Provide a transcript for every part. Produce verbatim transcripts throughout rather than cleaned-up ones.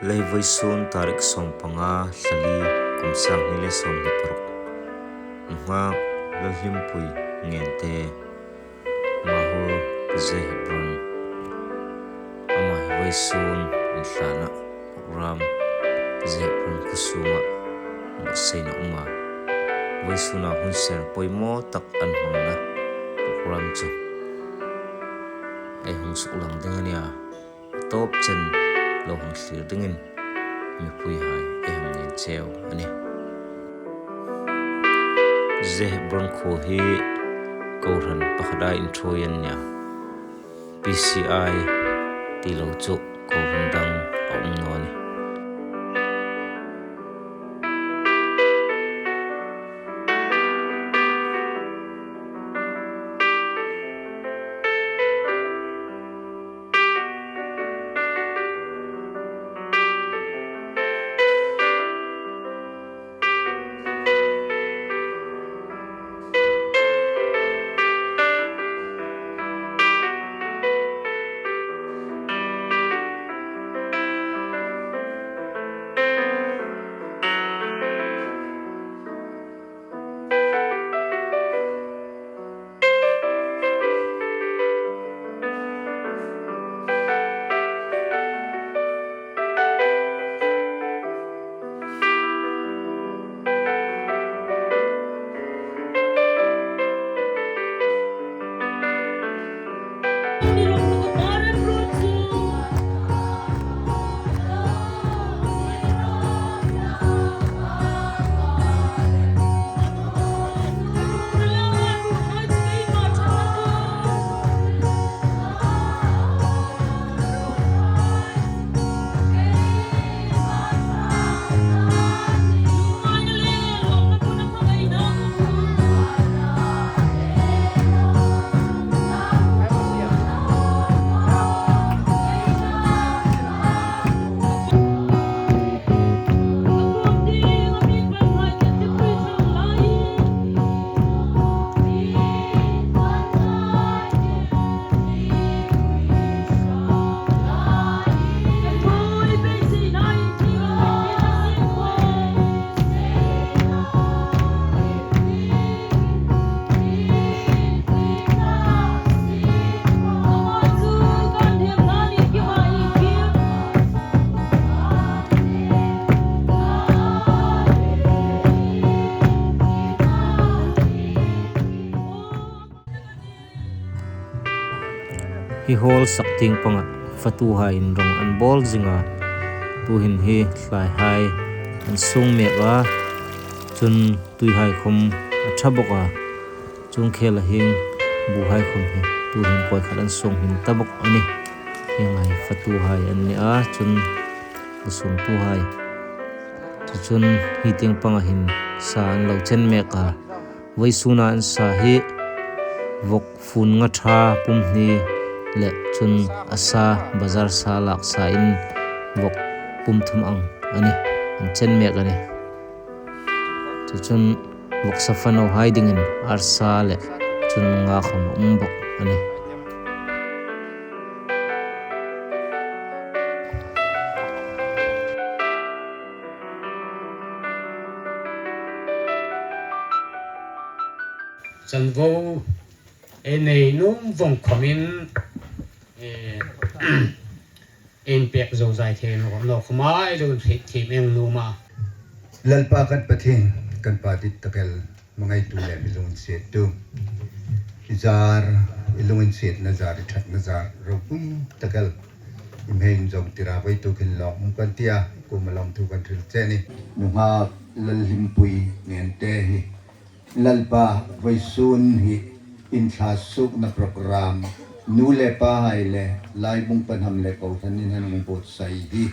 Lei vawisun tarik sawmpanga, thla li, kum sang hni le sawmhni paruk. Nunghak Lalhlimpui Ngente, Mahur, Ze Hebron. Ama hi vawisun inthlana program Ze Hebron khuo sunga buotsaina um a. Vawisuna hun ser poimaw tak an hmangna program chu ei hung suklang ding a nih a. A tawp chen lo hung thlir dingin mipuihai ei hung ngen cheu a nih. Ze Hebron khuo hi kohran pakhata inṭhuoi an nih a. P C I ti lo chu kohran dang a um naw a nih. Hi hall sak tieng panga fatuhaiin rawng an bawl zing a, tuhin hi thlaihai an sung mek a, chun tuihai khawm a ṭha bawk a, chung khela hieng buhai khawm hi tuhin kawikhat an sung him ta bawk a nih. Hienghai fatuhai an ni a, chun bu sungtuhai. Chu chun hi tieng panga hin sa an lo chen mek a, vawisuna an sa hi vawk fun nga ṭha pum hni le chun a sa, bazar sa lak sain vawk pum thum ang a nih, an chen mek a nih. Chu chun vawksa fanohai dingin arsa le chun nga khawm a um bawk a nih. Chanvo ei nei nuom vawng khawmin, eh, inpek zozai thei naw, naw khawm ei lo thiem, thiem eng nuom a. Lalpa kan Pathien, kan Pa dit tak el, hmangaitu le mi lunginsiettu. I zar, i lunginsietna zar, i ṭhatna zar ropui tak el i hmeiin zong tira, vawituk hin lawmum kan ti a, kuoma lawmthu kan hril che a nih. Nunghak Lalhlimpui Ngente hi Lalpa, vawisun hi inthlaisukna program nu le pahai le laibung panham le kohranin han hung buotsai hi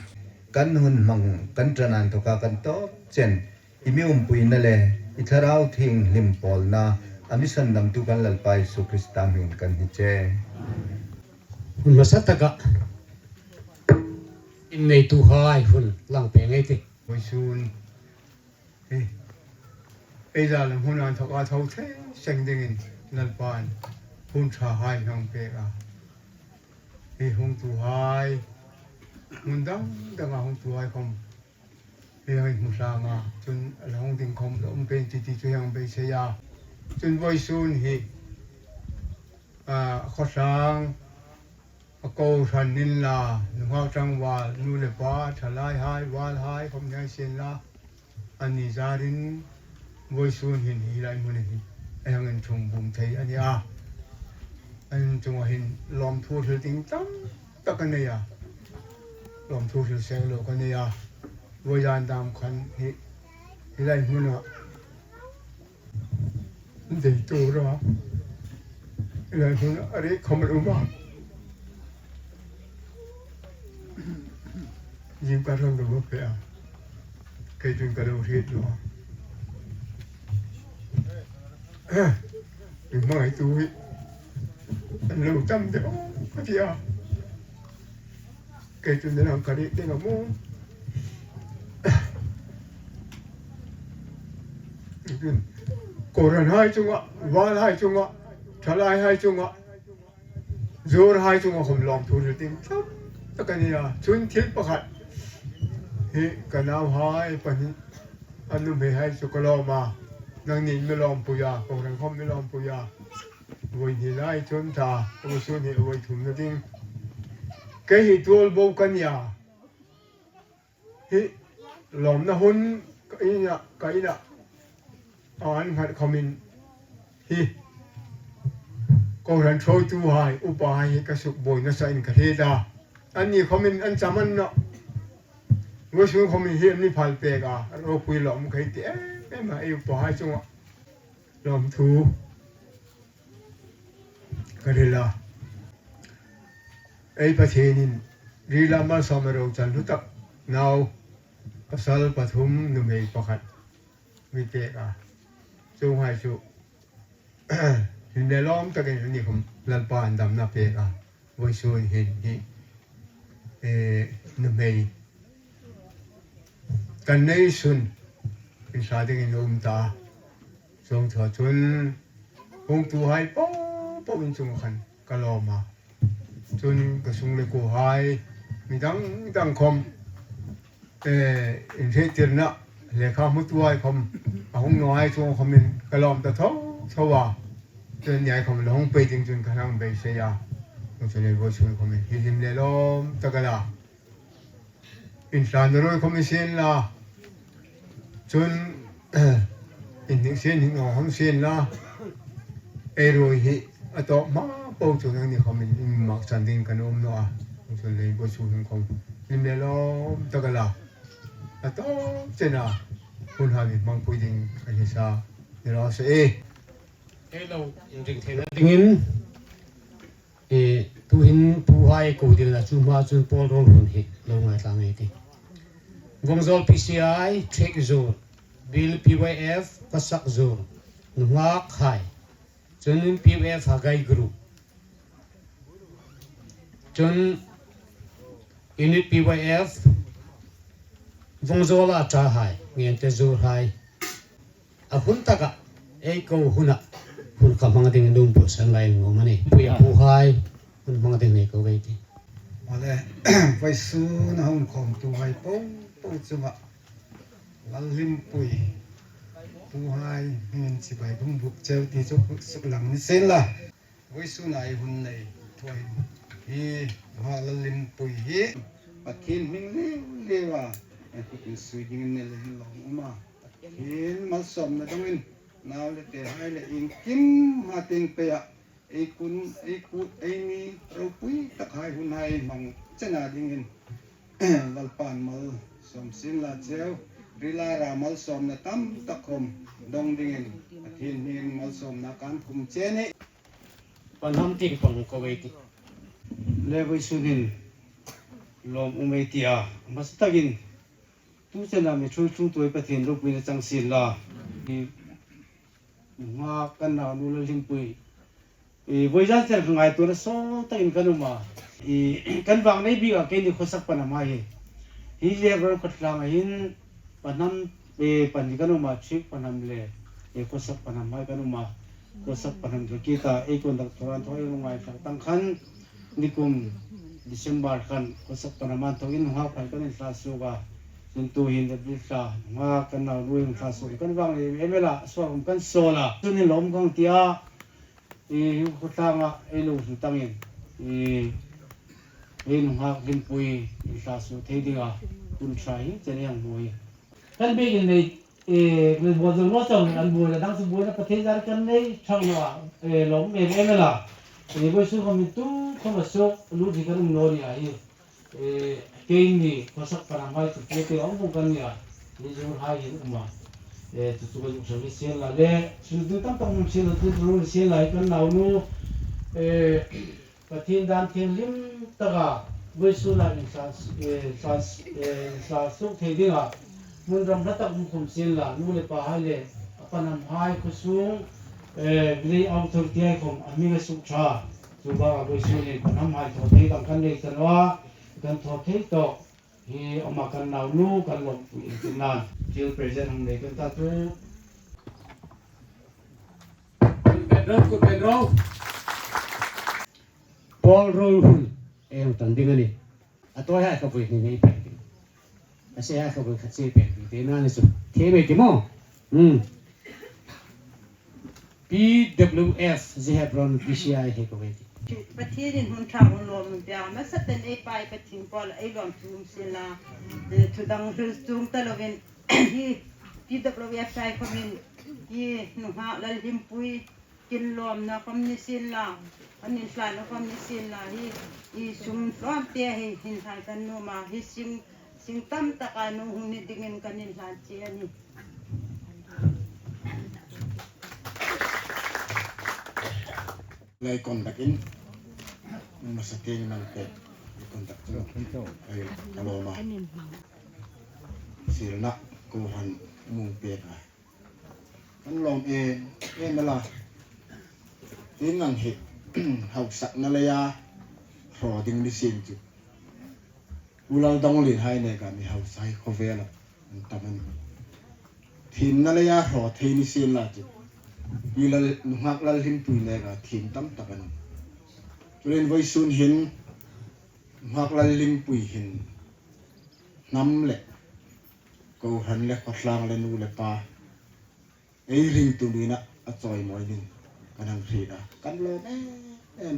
kan hun hmang, kan ṭan a inthawka kan tawp chen i mi umpuina le i Thlarau Thienghlim pawlna a mi sandamtu kan Lalpa Isu Krista hmingin kan hni che. Hun hmasa taka inneituhai hun lang pek ngei ei tih. Vawisun hi ei zar le hmuna inthawka tho thei seng dingin Lalpan hun ṭhahai hung pek a. Hi hungtuhai, Hmun dang danga hung tu hai khom hi hang hmu hlanga, chun a la hung ding khom la um pei ti ti chu hang beisei a. Chun vawisun hi, a, khawtlang a kohran inla, nunghak ṭangval, nu le pa, ṭhalai hai, val hai khom ni hai sien la, anni zarin vawisun hin hi lai hmun hin ei hang inṭhung bum thei a ni a. An chunga hin lawmthu hril ding tam tak a nei a. Lawmthu hril seng lo ka nei a. Vawisun dam khan hi, hi lai hmuna dei tura, hi lai hmuna a ri khom a um a. Zing ka ram lo pe a. Kei chun ka lo hriet lo a. Ringmai tu hi an lo tam de o ka ti a. Kei chun nang ka ri ding a maw. Kohran hai chunga, val hai chunga, ṭhalai hai chunga, zuor hai chunga khom lawmthu hril ding tam tak a ni a. Chun thil pakhat hi ka nauhai pahni, a nuhmei hai chu ka lawm a. Nangni mi lawmpui a, kohran khom mi lawmpui a. Vawi hni lai chun ta, vawisun hi vawi thumna ding. Kei hi tuol bo ka ni a. Hi lawmna hun ka ina, ka ina. An nghat khomin hi kohran ṭhuoitu hai, upa hai hi ka suk buoi nasa in ka hriet a. Anni khomin an cham an naw. Vawisun khomin hi an mi phal pek a. Ropui lawm ka ti em em a, ei upa hai chunga lawmthu ka hril a. Ei Pathienin rila malsawm a ro chan hlu tak nau pasal pathum nuhmei pakhat mi pek a. Chuonghai chu hlim le lawm takin anni khom Lalpan damna pek a. Vawisun hin hi, eh, nuhmei kan nei sun inhla dingin a um ta. Chuong chun hung tu hai po po in chunga khan ka lawm a. Chun ka sung le kuo hai, mi dang dang khom, eh, inhriettirna lekha hmutu hai khom, a hung naw hai chunga khomin ka lawm ta tho tho a. Chun ni hai khom la hung pei ding chun ka hang beisei a. Chun le vawisun khomin hi hlim le lawm tak a la. Inhlan ruoi khom ni sien la. Chun inhnik sien hnik naw khom sien la. Ei ruoi hi a tawp hma po chun anni khomin inmak chan ding kan um naw a. Chun le vawisun khom hlim le lawm tak a la. A tawp chena hun hai mi hmangpui ding kan ni sa. Ni raw se. Ei lo inring theina dingin, eh, tuhin pu hai ko dingin a chu hma chun pawl rawl hun hi lo ngaithla ngei ei tih. Vawngzawl P C I, Trek Zuor, Bil P Y F, Khawsak Zuor, nunghak hai. Chun P Y F Haggai Group. Chun Unit P Y F, Vawngzawla ṭa hai, Ngente Zuor hai. A hun taka, ei ko huna, hun ka hmang ding nuom bu san lai nuom a nih. Pu, pu hai, hun hmang ding nei ko vei ti. Awle, vawisun a hung khawmtu hai po po chunga Lalhlimpui pu hai hmingin chibai bung buk cheu ti chu suklang ni sien la. Vawisun ei hun nei thuoi hi, ha Lalhlimpui hi Pathien hming liu liu a, ei kut insui dingin nei le hin lawm um a. Pathien malsawmna dongin nau le tehai le iengkim ha tieng peia ei kun, ei kut, eini ropui takhai hun hai hmang chena dingin Lalpan malsawm sien la cheu. Rila ra malsawmna tam tak khom dong dingin Pathien hmingin malsawmna kan khum che a nih. Pahnam tieng pang ko vei ti. Le vawisun hin lawm um ei ti a. Hmasa takin tu chena mi ṭhuoi ṭhuoi tuoi Pathien ropuina chang sien la. Hi nunghak kan naunu Lalhlimpui. I, vawi zan chen ka ngaituona saw takin kan um a. I, kan vang nei bik a keini khawsak pahnam hai hi. Hi le ro khat tlanga hin pahnam, e, pahni kan um a, chik pahnam le, e, khawsak pahnam hai kan um a. Khawsak pahnam ka kit a, ei conductor an thaw ei ngaithlak tang khan nikum December khan khawsak panam an tho in nunghak phal kan inhla suok a. Chun tuhin April thla nunghak kan naunu inhla suok kan vang lem em el a, suok kan sawl a. Chun in lawm kan ti a. I, hi khawtlanga ei lo hlu tangin, i, ei nunghak hlimpui inhla suok thei dinga hun ṭha hi chen ei hang hmu hi. Kan biekin nei, e, min buoi zo naw chau, an buoina dang chu buoina Pathien zar kan nei ṭhak naw a, e, lawm em em el a. E, vawisun khawmin tu khawma suok lut hi kan um naw ni a hi. E, keini khawsak panamhai chu te te ang bung kan ni a. Ni zuorhai hin um a. E, chu chu kan zuk hril ni sien la le, chu tu tam tak um sien la, tu tu ni sien la hi kan naunu. E, Pathien dan thienghlim taka vawisuna inhla, eh, hla, eh, hla suok thei dinga hmun ram hla tak um khawm sien la, nu le pahai le a panamhai khawsung, eh, village authority hai khawm a hming a suk ṭha. Chu banga vawisunin panamhai thaw thei dang kan nei ta naw a, kan thaw thei tawk hi ama kan naunu kan lawmpui intinnan thil present hang nei kan ta tu. Pawl ruol hun ei hang tan ding a nih. A tawihai kha vawi hni nei pek ding. A sehai kha vawi khat sei pek ding. Te nani chu. Thei mei ti maw. Hmm. P W F, Zehep Ron, P C I hei ka vawi ti. Pathienin hun ṭha hun lawm a mi pek a, hmasa takin ei pai Pathien kuoma ei lawm tum sien la. Eh, thu dang hril chuong ta lovin, hi P W F hai khawmin, hi nunghak lal hlimpui kin lawmna khawm ni sien la, an inhlana khawm ni sien la, hi, hi sum hlawm te hi hin hlai kan nuom a, hi sing, sing tam taka nu hung ni dingin kan inhlan che a nih. Lai kon dakin, masa keng nang te, lai kon dak tu, ai, ka lawm a. Silna, ko han mung pek a. Kan lawm em em el a. Ti ngang hi, hausakna leia hraw ding ni sien chu. U Lal Danglien hai neka mi hausa hi khawvela an tam a nih. Thiemna leia hraw thei ni sien la chu. Hi lal, nunghak lal hlimpui neka thiem tam tak a nih. Chuleiin vawisun hin, nunghak lal hlimpui hin hnam le kohran le khawtlang le nu le pa ei ringtu nina a chawimawi ding kan hang hriet a, kan lawm em em.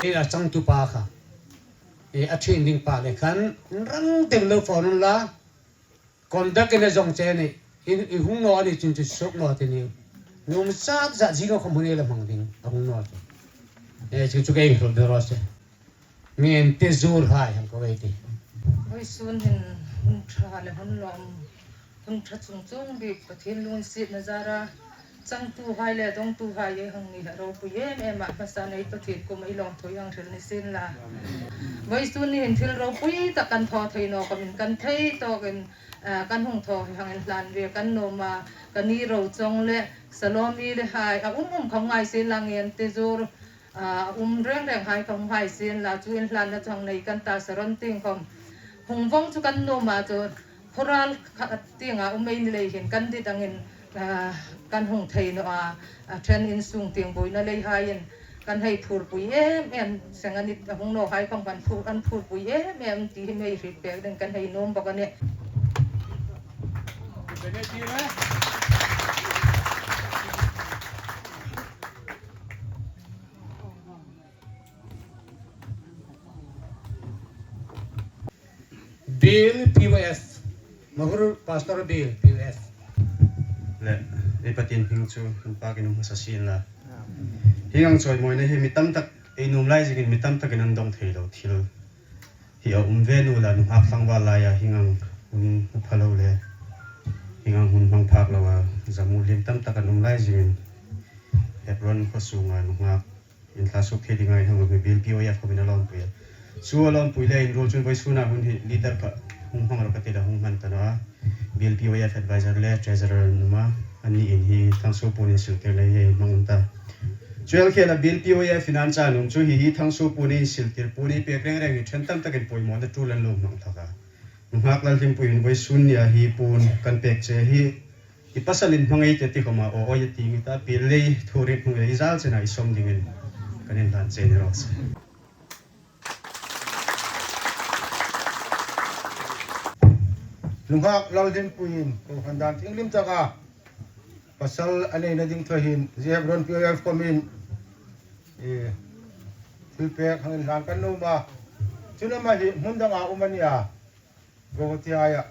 Ei a changtu pa kha, ei a ṭhin ding pa le khan rang deng lo phone la. Conduct-in a zawng che a nih. I, i hung naw a ni chun chu suok naw ti ni. Nuom zat zat zinga khawm hun ei la hmang ding a hung naw chu. E, chu chu ka inhrawl der raw se. Ngen te zur hai hang ko ei ti. Vawisun hin hun ṭha le hun lawm, hun ṭha chung chung bik Pathien lunginsietna zara changtuhai le dongtuhai ei hang ni hi a ropui em em a, hmasa nei Pathien kuoma i lawmthu hang hril ni sien la. Vawisun ni hin thil ropui tak kan thaw thei naw khawmin kan thei tawkin, ah, kan hung thaw hi hang inhlan ve kan nuom a, ka ni ro chawng le Salomi le hai, a um um khawm ngai sien la, ngen te zur, ah, a um reng reng hai khawm ngai sien la, chu inhlanna chang nei kan ta, Saron tieng khawm hung vawng chu kan nuom a chu. Khawral khat tienga um ei ni lei hin kan dit angin, ah, kan hung thei naw a, a ṭhen insung tieng buoina leihaiin kan hei phurpui em em, seng a ni a hung nawhai khawm kan phur, an phurpui em em ti hi mi hriet pek ding kan hei nuom bawk a nih. Bill P Y F. Mahur Pastor Bill P Y F. Le, ei Pathien hming chu kan pakin um hmasa sien la. Hieng ang chawimawina hi mi tam tak, ei nuom lai zingin mi tam takin an dawng thei lo thil hi a um ve naw la, nunghak tlangval laia hieng ang hun hmu pha lo le, hieng ang hun hmang phak lo a, zamu lien tam tak an um lai zingin Hebron khaw sunga nunghak inhla suok thei dinga ei hang lawm hi Bill P Y F khawmin a lawmpui a. Chu a lawmpui le inruol chun vawisuna hun hi leader kha hung hmang ro ka ti la, hung hman ta naw a. Bill P Y F advisor le treasurer an um a, anniin hi tlangsuo puon insuo tir lei hi hmang um ta. Chuel khela biel P O F in an cha nung chu hi hi Thangsuo puon in siltir puon ei pek reng reng hi ṭhen tam takin poimawna tul an lo hmang hlak a. Nunghak Lalhlimpuiin vawisun nia hi puon kan pek che hi i pasalin hmangai te ti khawma aw aw i ti ngi ta, pil lei thurit hnu ei zal chena i sawm dingin kan inhlan che ni rawh se. Nunghak Lalhlimpuiin kohran dan thienghlim taka pasal a neina ding thawhin Zehepron P O F khawmin, eh, thilpek hang inhlan kan nuom a. Chun ama hi hmun danga um a nia. Guwahati-a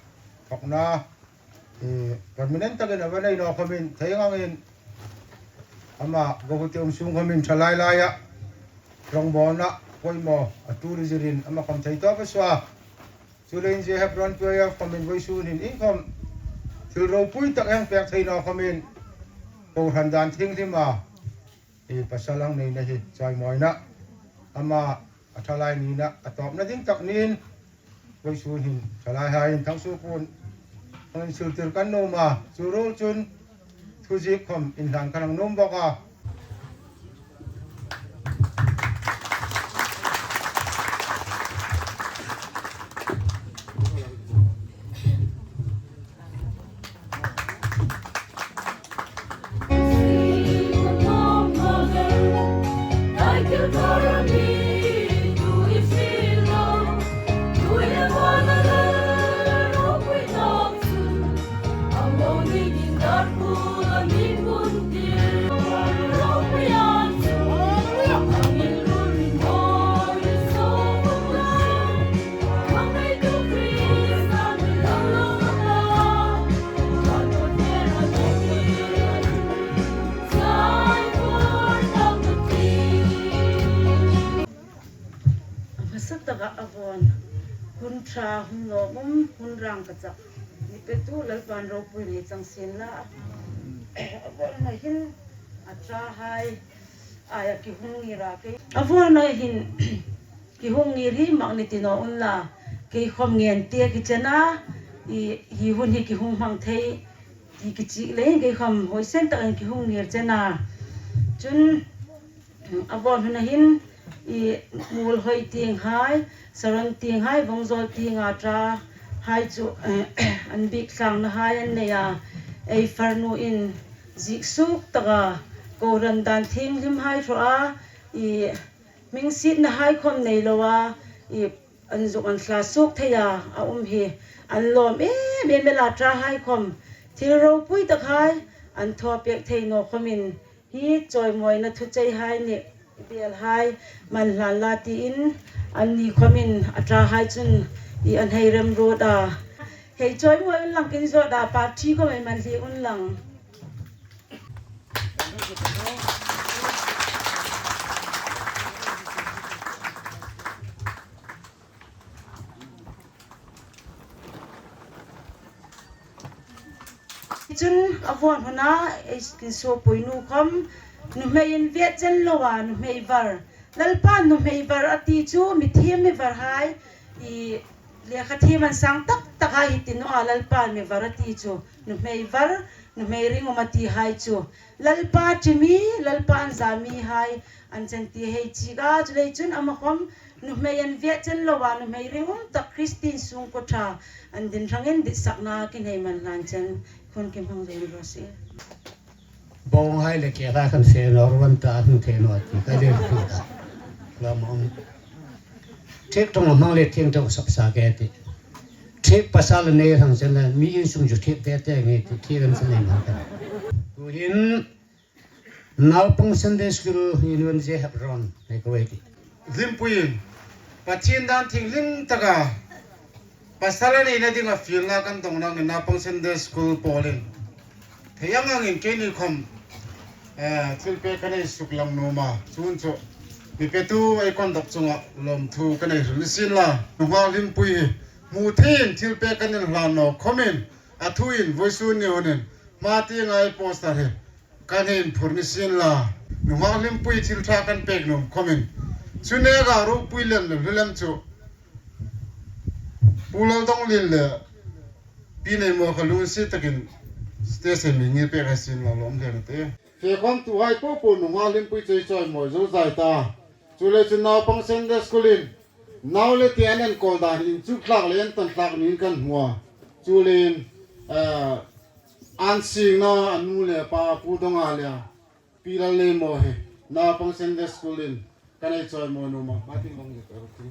thawkna, eh, permanent takin a va nei naw khawmin thei angin ama Guwahati um sung khawmin ṭhalai laia rawngbawlna poimaw a tul zirin ama khawm thei tawp a suo a. Chuleiin Zehepron P O F khawmin vawisun hin iengkhawm thil ropui tak hang pek thei naw khawmin kohran dan thienghlima i pasal hang neina hi chawimawina ama a ṭhalai nina a tawpna ding tak niin vawisun hin ṭhalaihaiin Thangsuo puon hang insiltir kan nuom a, chu ruol chun thuziek khawm inhlan kan hang nuom bawk a. A hmasa taka a vawn hun ṭha, hun lawmum, hun rangkachak mi petu Lalpan ropui nei chang sien la. A vawnna hin a ṭahai aia ki hung ngir a kei. A vawnna hin ki hung ngir hi mak ni ti naw unla, kei khawm ngen tia ki chen a, i, hi hun hi ki hung hmang thei ti ki chik leiin kei khawm huoisen takin ki hung ngir chen a. Chun a vawn huna hin i Muolhoi tienghai, Saron tienghai, Vawngzawl tienga ṭahai chu, eh, an bik tlangnahai an nei a, ei farnuin ziek suok taka kohran dan thienghlimhai hraw a, i hming sietnahai khawm nei loa, i an zuk an thla suok theia a um hi an lawm em em el a, ṭahai khawm thil ropui takhai an thaw pek thei naw khawmin hi chawimawina thucheihai ni bielhai man hlan la tiin anni khawmin a ṭahai chun i an hei remruot a. Hei chawimawi unlang, kin zawt a, party khawm ei man hliek unlang. Chun a vawn huna ei kin suopui nu khawm, nuhmeiin viet chen loa nuhmei var. Lalpan nuhmei var a ti chu, mi thiem mi varhai, i lekha thiem an sang tak takhai hi ti naw a, Lalpan mi var a ti chu, nuhmei var, nuhmei ringum a tihai chu. Lalpa ṭi mi, Lalpa an za mihai an chen ti hei chik a, chuleiin chun ama khawm nuhmei an viet chen loa, nuhmei ringum tak Kristien sungkuo ṭha an din hrangin ditsakna kin hei man hlan chen khun kim hang zon ro si. Bawnghai le ke lai khan se naw ruon ta hung thei naw ti ka le tu ta. Lam om. Thik ṭong hmang le thieng ṭong sap sa ke ti. Thik pasal nei hrang chen le mi insung chu thik te te nge ti thik an chen nei hmang ka. Tuhin Naupang Sunday School hi nun Zehepron nei ko ei ti. Hlimpuiin Pathien dan thienghlim taka pasal a neina dinga fielna kan dawng nangin Naupang Sunday School pawlin thei ang angin keini khawm, eh, thilpek kan hei suklang nuom a. Chun chu mi petu ei kawng dawk chunga lawmthu kan hei hril ni sien la. Nunghak Hlimpui hi hmu theiin thilpek kan inhlan naw khawmin a thuin vawisun ni hunin hma tienga ei poster hi kan hei inphur ni sien la. Nunghak Hlimpui thil ṭha kan pek nuom khawmin chu neka ropui lem lem chu Pu Laldonglien le Pi Neimaw kha lunginsiet takin stage-a mi ngir pek hai sien la, lawm hle a tih. Fe khawmtuhai popo nunghak hlimpui chu ei chawimawi zo zai ta. Chuleiin chu naupang Sunday School-in nau le te an enkawl dan inchuk hlak le entan hlak niin kan hmu a. Chuleiin, eh, an singna a nu le pa Pu Donga le a Pi Lalneimo hi naupang Sunday School-in kan ei chawimawi nuom a, ma ting long ni ta ru ti.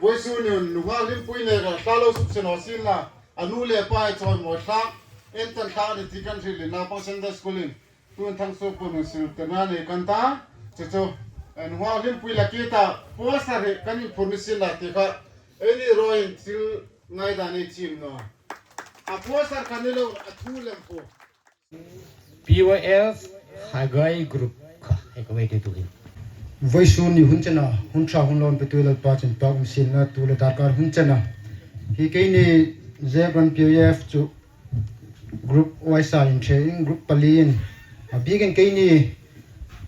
Voisun ni nunghak hlimpui le ka hla lo suk se naw sien la, a nu le pa ei chawimawi hlak, entan hlak ni ti kan hril in naupang Sunday School-in tun Thangsuo Puon hung sil ta na nei kan ta. Chu chu, eh, nunghak hlimpui la ki ta, poster hi kan inphur ni sien la ti kha, eini ruoiin thil ngaidan ei chim naw. A poster kha ni lo, a thu lem po. P Y F Haggai Group kha, hei ka wei te tu hin. Voisun ni hun chena, hun ṭha hun lawn pe tu Lalpa chun pa um sien la tu le darkar hun chena. Hi keini Zebran P Y F chu group wise-in ṭhe in group pali in. A bikin keini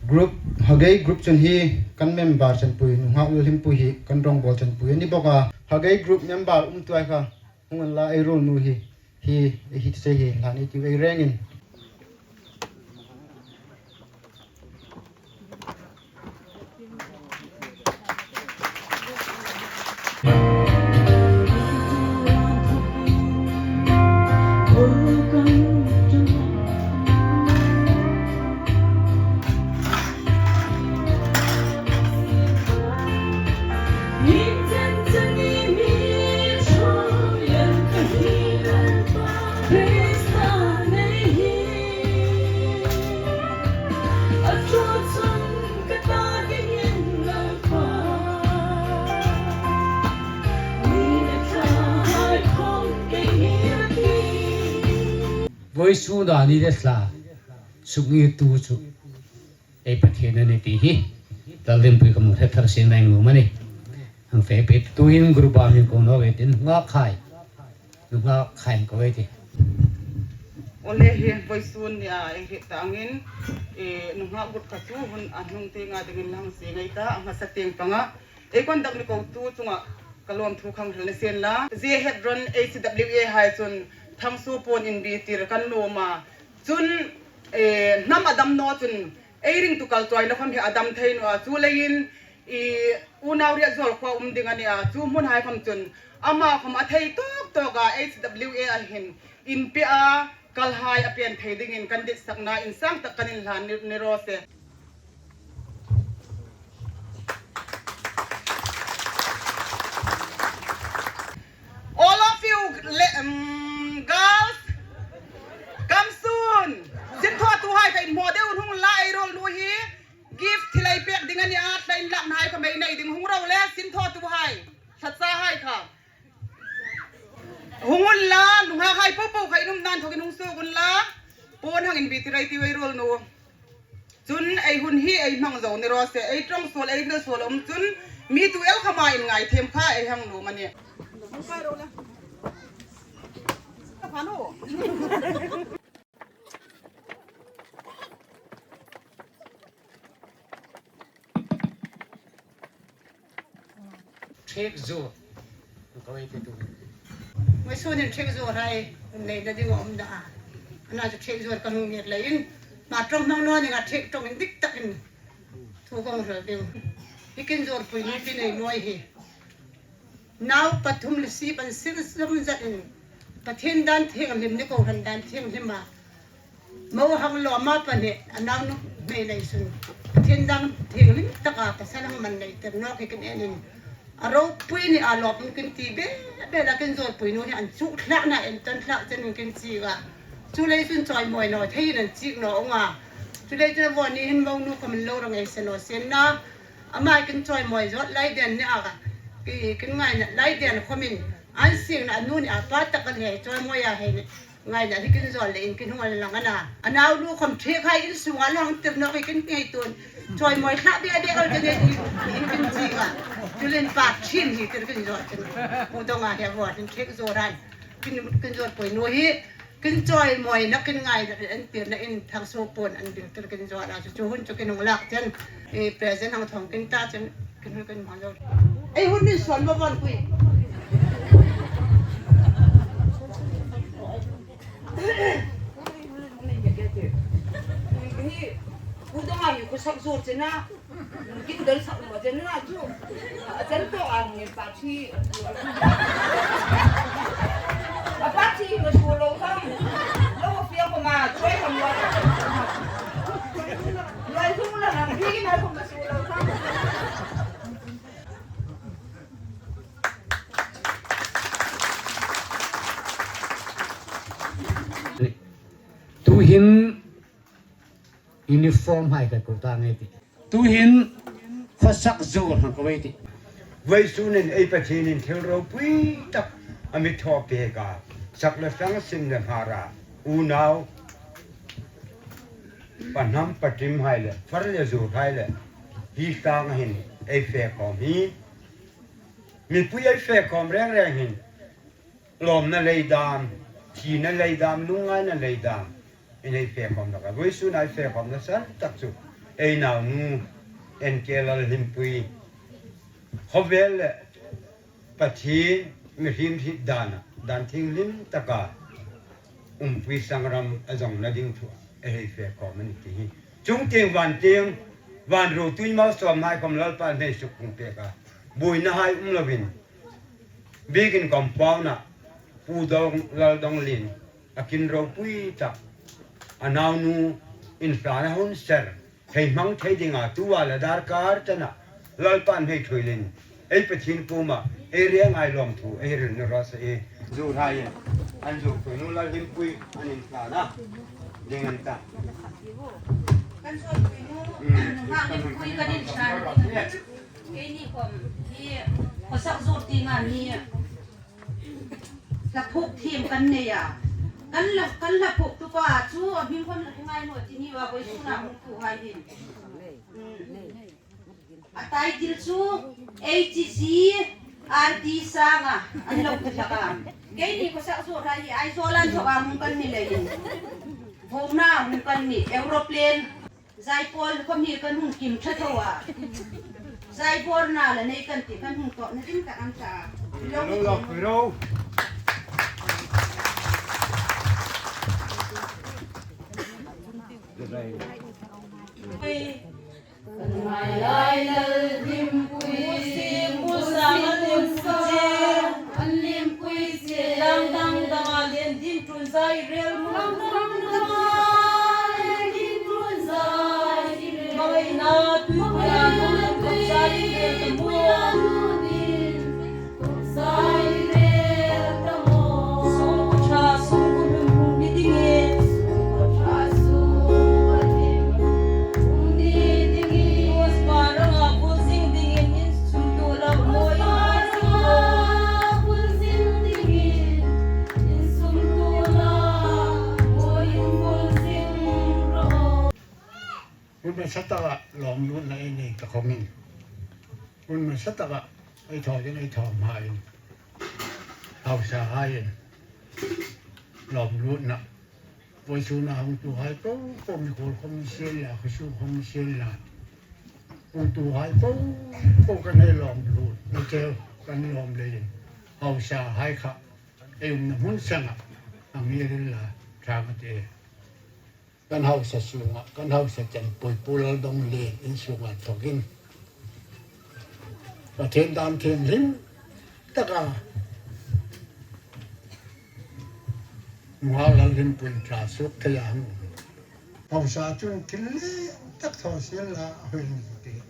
group Haggai group chun hi kan member chanpui, nunghak hlimpui hi kan rongbawlna chanpui a ni bawk a. Haggai group member umtuhai kha hung unla, ei ruolnu hi, hi, hi ti sei hi, hlan ei tiu ei rengin. Voisun a ni le thla sukngirtu chu ei Pathien a nih ti hi, Lalhlimpui ka hmu thei thar sien lai ngei a nih. Hang fe pet tuin group a min ko naw ve tin, nunghak hai, nunghak hai ko ve ti. Ole hi voisun ni a, ei hriet ta angin, eh, nunghak group kha chu hun a hnung tienga dingin la hang sie ngei ta, a hmasa tieng panga ei conduct mi kotu chunga ka lawmthu khang hril ni sien la. Zia het ron A C W A hai chun Thangsuo Puon inbitir kan nuom a. Chun, eh, hnam a dam naw chun ei ringtu kal chawina khawm hi a dam thei naw a. Chuleiin i unau riat zuol khawm um ding a nih a. Chu hmunhai khawm chun ama khawm a thei tawk tawk a, A C W A a hin inpe a, kalhai a pên thei dingin kan ditsakna insang tak kan inhlan ni, ni raw se. All of you, le-, um, girls, come soon. Sinthawtuhai kha inhmaw deu un hung la, ei ruolnu hi gift thil ei pek ding a nih a, thla inlaknahai khawm ei nei ding, hung ro le sinthawtuhai, thla chahai kha. Hung unla, nunghakhai popo kha in umna inthawkin hung suok unla, puon hang inbitir ei tiu ei ruolnu. Chun ei hun hi ei hmang zo ni raw se, ei ṭawng suol, ei hmel suol a um chun mi tu el khawma inngaithiem kha ei hang nuom a nih. Ṭhek zuor. Voisunin ṭhek zuorhai neina ding a um na a. Ana chu ṭhek zuor kan hung ngir leiin, ma ṭawng hmang naw ning a, ṭhek ṭawng indik takin thu kan hril ding. Hi kin zuorpui ni kin nei mawi hi. Nau pathum le sip an sir sum zatin, Pathien dan thienghlim ni, kohran dan thienghlim a, mo hang lawm a pahni a nau nuhmei nei sun, Pathien dan thienghlim taka pasal hang man nei tir nawk hi kin enin, a ropui ni a lawm kin ti be be la, kin zuorpui nu hi an chuk thlakna en tan thlak chen kin chik a. Chuleiin chun chawimawi naw theiin an chik naw ang a. Chuleiin chun a vawi ni hin mo nu khawm lo rang ei se naw sien la. Ama kin chawimawi zawt lai den ni a, ki, kin ngaina lai den khawmin an singna a nu ni a pa tak a ni, hei chawimawi a, hei ngaina hi kin zawt leiin kin hung a lang a na. A nau nu khawm ṭhekhai in sunga lo hang tir nawk hi kin ngei tun. Chawimawi thlak be be lo te nge in kin chik a. Chuleiin pa ṭhin hi tir kin zawt chen. Pu Donga hi a vawi hin ṭhek zuor an. Kin, kin zuorpui nu hi. Kin chawimawina, kin ngaina, an pirna in Thangsuo Puon an birtir kin zuor a, chu, chu hun chu kin hung lak chen, eh, present hang thawng kin ta chen, kin hui kin hmang zo. Ei hun min suon ma bon kui. Hi, Pu dong a hi khawsak zuor chena. Kin dal sak lo chena chu. A chan to ang nge pa thi. A pa thi ma su lo kham. Lo fia ko ma choi kham lo. Lo su la na hi na ko ma su lo kham. Tuhin uniform hai ka ko ta ngai ti. Tuhin khawsak zuor hai ko ei ti. Vawisun hin ei Pathienin thil ropui tak a mi thaw pek a. Sak le sang, sim le hmar a. Unau. Pa hnam pa tim hai le, far le zur hai le. Hi sang hin ei fe khawm hi. Mipui ei fe khawm reng reng hin. Lawmna lei dam, thina lei dam, lungngaina lei dam. Ei fe khawm tak a. Vawisun ei fe khawmna san tak chu. Ei naunu, N K Lalhlimpui. Khawvel le Pathien, mihriem hriet dan a. Dan thienghlim taka. Umpui sangram a zawngna ding thu. Ei fe khawm a ni ti hi. Chungtieng vantieng, van ruotui malsawmna hai khawm Lalpan hei suk pek a. Buoina hai um lovin. Biekin compound-a Pu Dong, Lal Donglien, a kin ropui tak. A naunu inhlan a hun ser. Thei hmang thei dinga tuta la darkar tana. Lalpan hei thuoilin. Ei Pathien kuoma, ei reng ei lawmthu, ei hril ni raw se. Zu hai. An zu pui nu Lalhlimpui, an inhlan a. Ding an ta. Kan zu pui nu, mm, Lalhlimpui kan inhlan. Keini khawm hi khawsak zuor ti ngai ni. Hla phuok thiem kan nei a. Kan hla, kan hla phuoktu pa chu a hming khawm la ngai naw ti ni a, vawisuna hung tu hai hin. Hmm. A title chu H G R D Sanga an lo ti hlak a. Keini khawsak zuor hai hi Aizawl-a inthawka hung kan ni leiin. Vawngna hung kan ni, aeroplane. Zaipawl khawm hi kan hung kim ṭha tho a. Zaibawlna la nei kan ti, kan hung tawpna ding tak an ta. Lo lo lo, pui ro. Kan ngai lai Lalhlimpui, Pu Sanga Limpui che. An Limpui che. Dang dang dang a lien din tun zai rel mu. Dang dang dang a lien din tun zai rel. Mangai na tui pui a nun tun zai rel ta mu. Sungkuo ṭha, sungkuo hlim hung ni dingin. Tuta pa ranga bul zing dingin insum tu la mawi. Hun hmasa taka lawm lutna ei nei ta khawmin. Hun hmasa taka ei thaw ding ei thaw hmain. Hausahaiin lawm lutna. Vawisuna hungtuhai po po, mikhuol khawm ni sienla, khawsung khawm ni sienla. Hungtuhai po po kan hei lawm lutna cheu kan lawm leiin. Hausahai kha ei umna hmun sanga. Ang ni rin la, ṭha ka ti. Kan hausa sunga, kan hausa chanpuipu Lal Donglien in sunga thawkin. Pathien dan thienghlim taka. Nunghak Lalhlimpuiin ṭha suok thei a hung. Hausa chun thil lian tak thaw sienla a hoi ni ti.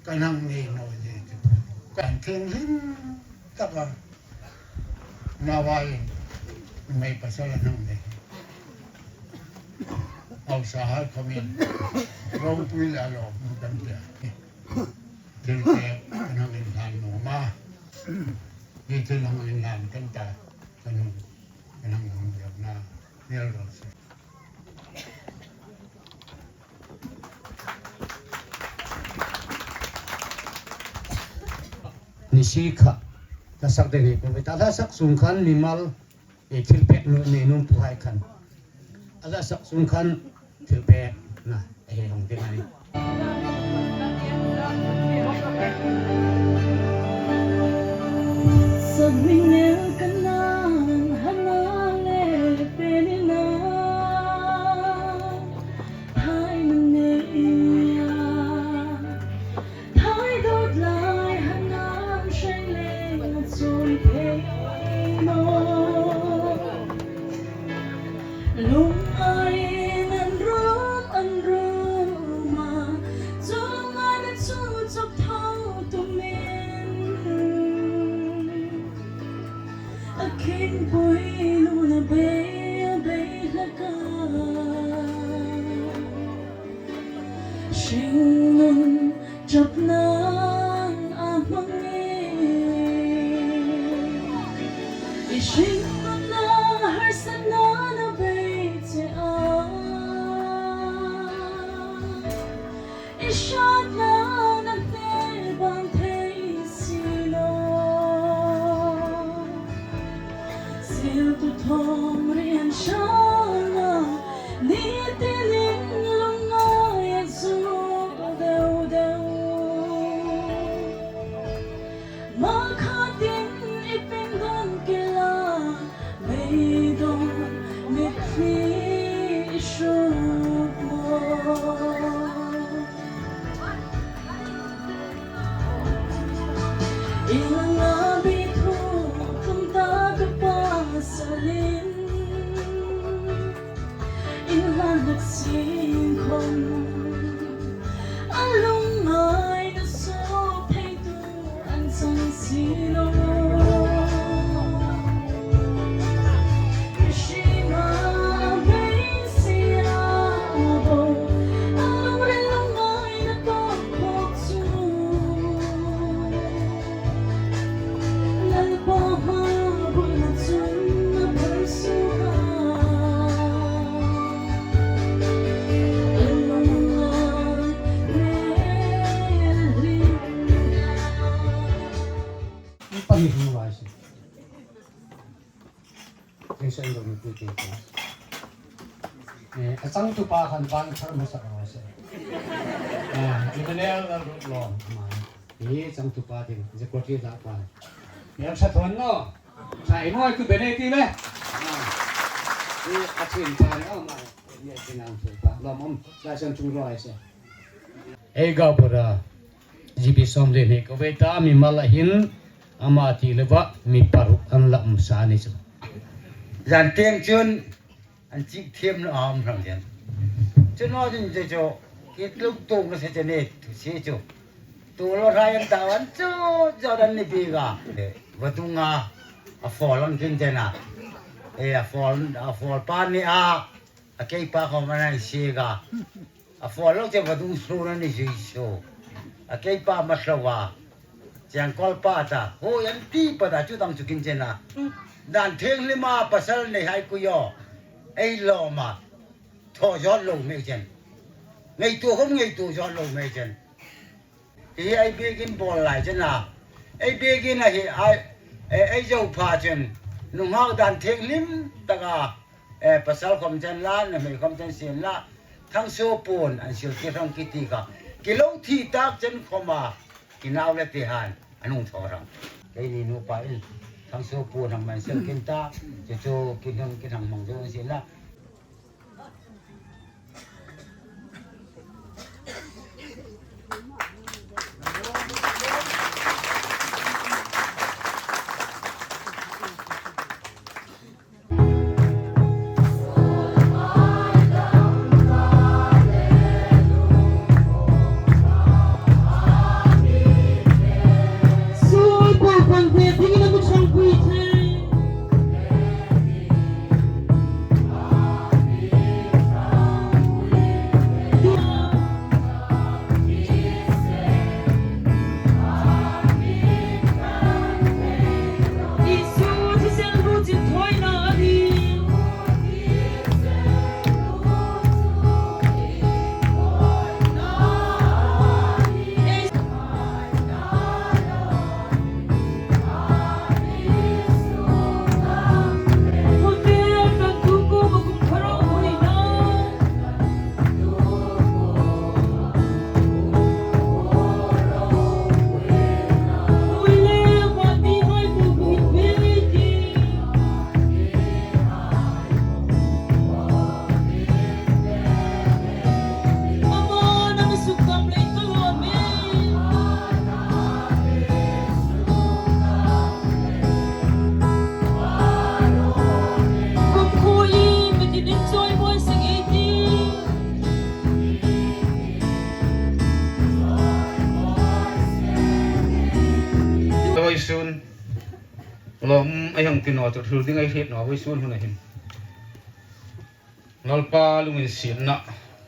Kan hang nei naw ni ti. Kan thienghlim taka. Navai, mei pasal an hang nei. Hausahai khawmin, ropui le lawm kan tia. Thil te kan hang inhlan nuom a. Hi thil hang inhlan kan ta, kan hang, kan hang hung deu na. Ni lo se. Ni si kha, hla sak ding hi, ko ta hla sak sung khan mimal, e, thil pek nu, nei nuomtuhai khan. A hla sak sung khan, thil pekna, e, hung ding a nih. Thingpui luna bei a bei hlak a, hringnun ṭapna'n a hmang e. I hringnunna harsatna'n a bei che a, i hratna'n a hne bang thei si lo. Siltu thawm rian hrang a, ni tinin lungngai a zuk deu deu. Makhatin i pindon kila, beidong mitthli i hruk maw. Inlanga bi thu tum ta ka pasalin, inhlan hak sing khom, a lungngaina suok theitu an chang si lo. Hringa bei si a bo, a lungril lungngaina tawp khawk chu. Lalpa hma bula chun a phal suok a. Pahni hung lai si. Ei sa indo mi pu te ko. Eh, a changtupa khan pan thar ma sa ko se. Eh, i te ne la ru lo ma. Ei changtupa ding, je ko ti da pa. Ei sa thon no. Sa i mo tu bene ti le. Ei a chin pa no ma. Ei chin ang tu pa. Lo mom, la san chung ro ai se. Ei ga bora. G B Sawmlian hi ka ve ta, mimal a hin ama ti lova mi paruk an la um sa ni chu. Zan tieng chun an chik thiem lo a um hrang chen. Chu no din che chu, ki tluk tuk na se che ne, thu si chu. Tu lo rai an ta an chu, zo dan ni bi ga. Vadunga, a fawl ang kin che na. E, a fawl, a fawl pa ni a. A keipa khom an hang sie ga. A fawl lo che vadung suna ni zui su. A keipa ma hlo va. Chiang kol pa ta. Ho yan ti pa ta chu tang chu kin che na. Dan thienghlim a pasal nei hai ku yo. Ei lo ma. Thaw zot lo mei chen. Ngei tu khom ngei tu zot lo mei chen. Hi ei biekin bawl lai chen a. Ei biekin a hi ai, ei, ei zo pha chen. Nunghak dan thienghlim taka, eh, pasal khom chen la, nuhmei khom chen sien la. Thangsuo puon an sil ki hrang ki ti kha. Ki lo thi tak chen khom a. Ki nau le ti han. An hung thaw hrang. Keini nupa in. Thangsuo puon hang man sil kin ta. Chu chu ki hnung ki hnang mang zo sien la. Tuoi sun. Lawm ei hang ti naw chu hril ding ei hriet naw vawisun huna hin. Lalpa lunginsietna,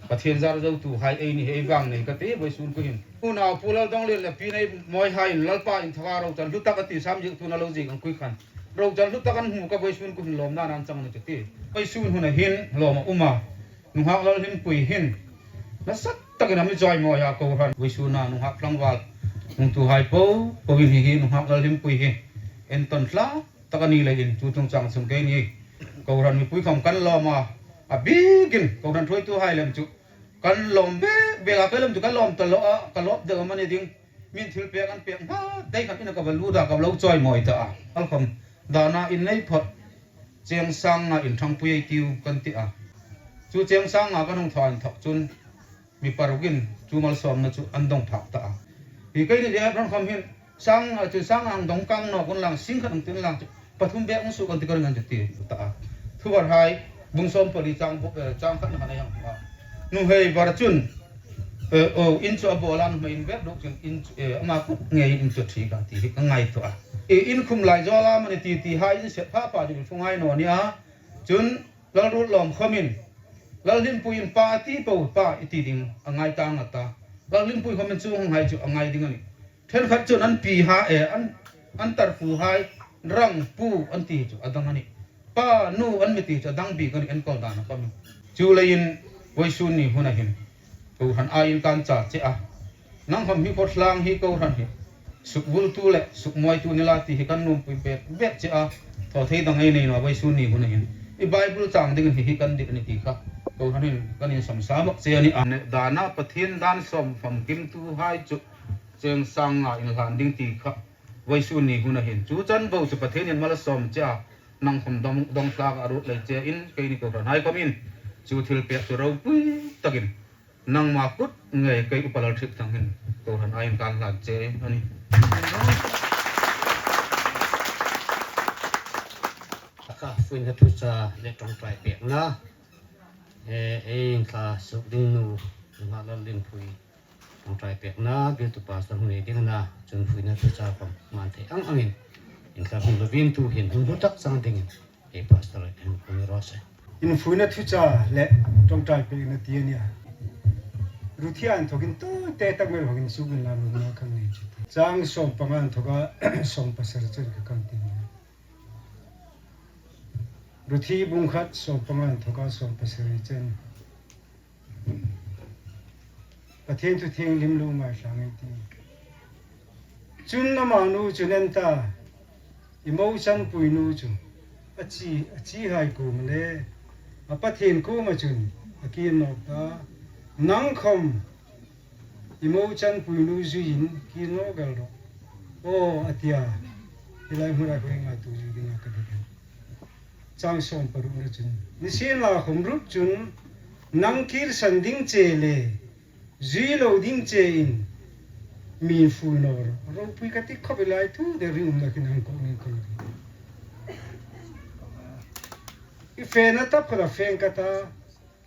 Pathien zar zotuhai ei ni, ei vang nei ka ti vawisun khu hin. Unau Pu Laldonglien le Pi Neimawihaiin Lalpa inthawka rochan hlu tak a ti, Sam ziektu na lo ziek ang khui khan. Rochan hlu tak an hmu ka vawisun khu hin lawmna an chang ni chu ti. Vawisun huna hin lawm a um a. Nunghak Lalhlimpui hin nasa takin a mi chawimawi a, kohran vawisuna nunghak tlangval hungtuhai po po in hi hi nunghak Lalhlimpui hi entawn tla tak a ni leiin chu chungchang chun keini kohran mipui khawm kan lawm a, a bikin kohran thuoituhai lem chu kan lawm bek bek a, kei lem chu kan lawm ta lo a, ka lawm deu a mani ding. Min thil pek an pek hma dai khan ina ka va lut a, ka lo chawimawi ta a. Alkhawm dana in nei phawt, cheng sang nga in thangpui ei tiu kan ti a. Chu cheng sang nga kan hung thaw inthawk chun mi parukin chu malsawmna chu an dong phak ta a. Hi keini le ran khawm hin sang nga chu sang nga dong kang nawk unlang, sing khat hung ti unlang chu pathum bek hung suok kan ti ka ring an ti ta a. Thuvarhai bung sawm pali chang bu-, eh, chang khat na khan a hang hmu a. Nuhmei var chun, eh, o, in chu a bawl a, nuhmei in bek duk chun in chu, eh, ama kut ngei in chu thi kan ti hi ka ngaituo a. Eh, in khum lai zawl a mani ti ti hai in set pha pha ding thung hai naw ni a. Chun Lalruotlawm khawmin Lalhlimpuiin pa a ti po, pa i ti ding a ngai ta ngat a. Lalhlimpui khawmin chu hung hai chu a ngai ding a nih. Ṭhenkhat chun an pi ha, eh, an, an tarpuhai, rang pu an ti chu a dang a nih. Pa nu an mi ti chu a dang bik a nih, enkawl dan a khawmin. Chu leiin vawisun ni huna hin kohran aiin kan char che a. Nang khawm hi khawtlang hi kohran hi sukvultu le sukmawitu ni la ti hi kan numpui bek bek che a. Thaw thei dang ei nei naw vawisun ni huna hin. I Bible chang dingin hi hi kan dit a nih ti kha kohran hin kan insam sa mak che a nih a. Dana Pathien dan sawm famkimtuhai chu cheng sang nga inhlan ding ti kha vawisun ni huna hin. Chu chan bo chu Pathienin malsawm che a. Nang khawm dong, dong hlak a ruot lei che in keini kohranhai khawmin chu thil pek chu ropui takin nangma kut ngei kei Upa Lalthipthang hin kohran aiin kan hlan che a nih. Taka fuina thucha le ṭawngṭai pekna, eh, ei inthla suok ding nu, Nunghak Lalhlimpui ṭawngṭai pekna bialtu pastor hung nei ding a na, chun fuina thucha khawm hman thei ang angin inthla hung lovin tu hin hung hlu tak chang dingin ei pastor hung ni raw se. Infuina thucha le ṭawngṭai pekna ti a nih a. Ruthia inthawkin tawite tak mel hawkin sukin la nuna kan nei chu. Chang sawm panga inthawka sawm pasari chen ka kan ti a nih. Ruthi bung khat sawm panga inthawka sawm pasari chen. Pathien thu thienghlim lo ngaithla ei tih. Chun amanu chun en ta, i mochanpuinu chu a chi, a chihai kuoma le a Pathien kuoma chun a kir nawk ta. Nang khawm i mochanpuinu zuiin kir nawk el rawh. Aw, a ti a. Hi lai hmuna khuo ngaituo zui dinga ka dit. Chang sawm parukna chun, nisienlakhawm Ruth chun nang kirsan ding che le zui lo ding chein mi fui naw rawh. Ropui ka ti khawp el a, thu deu ringumna khin hang ko ning ko. I fena taphawta fe ka ta,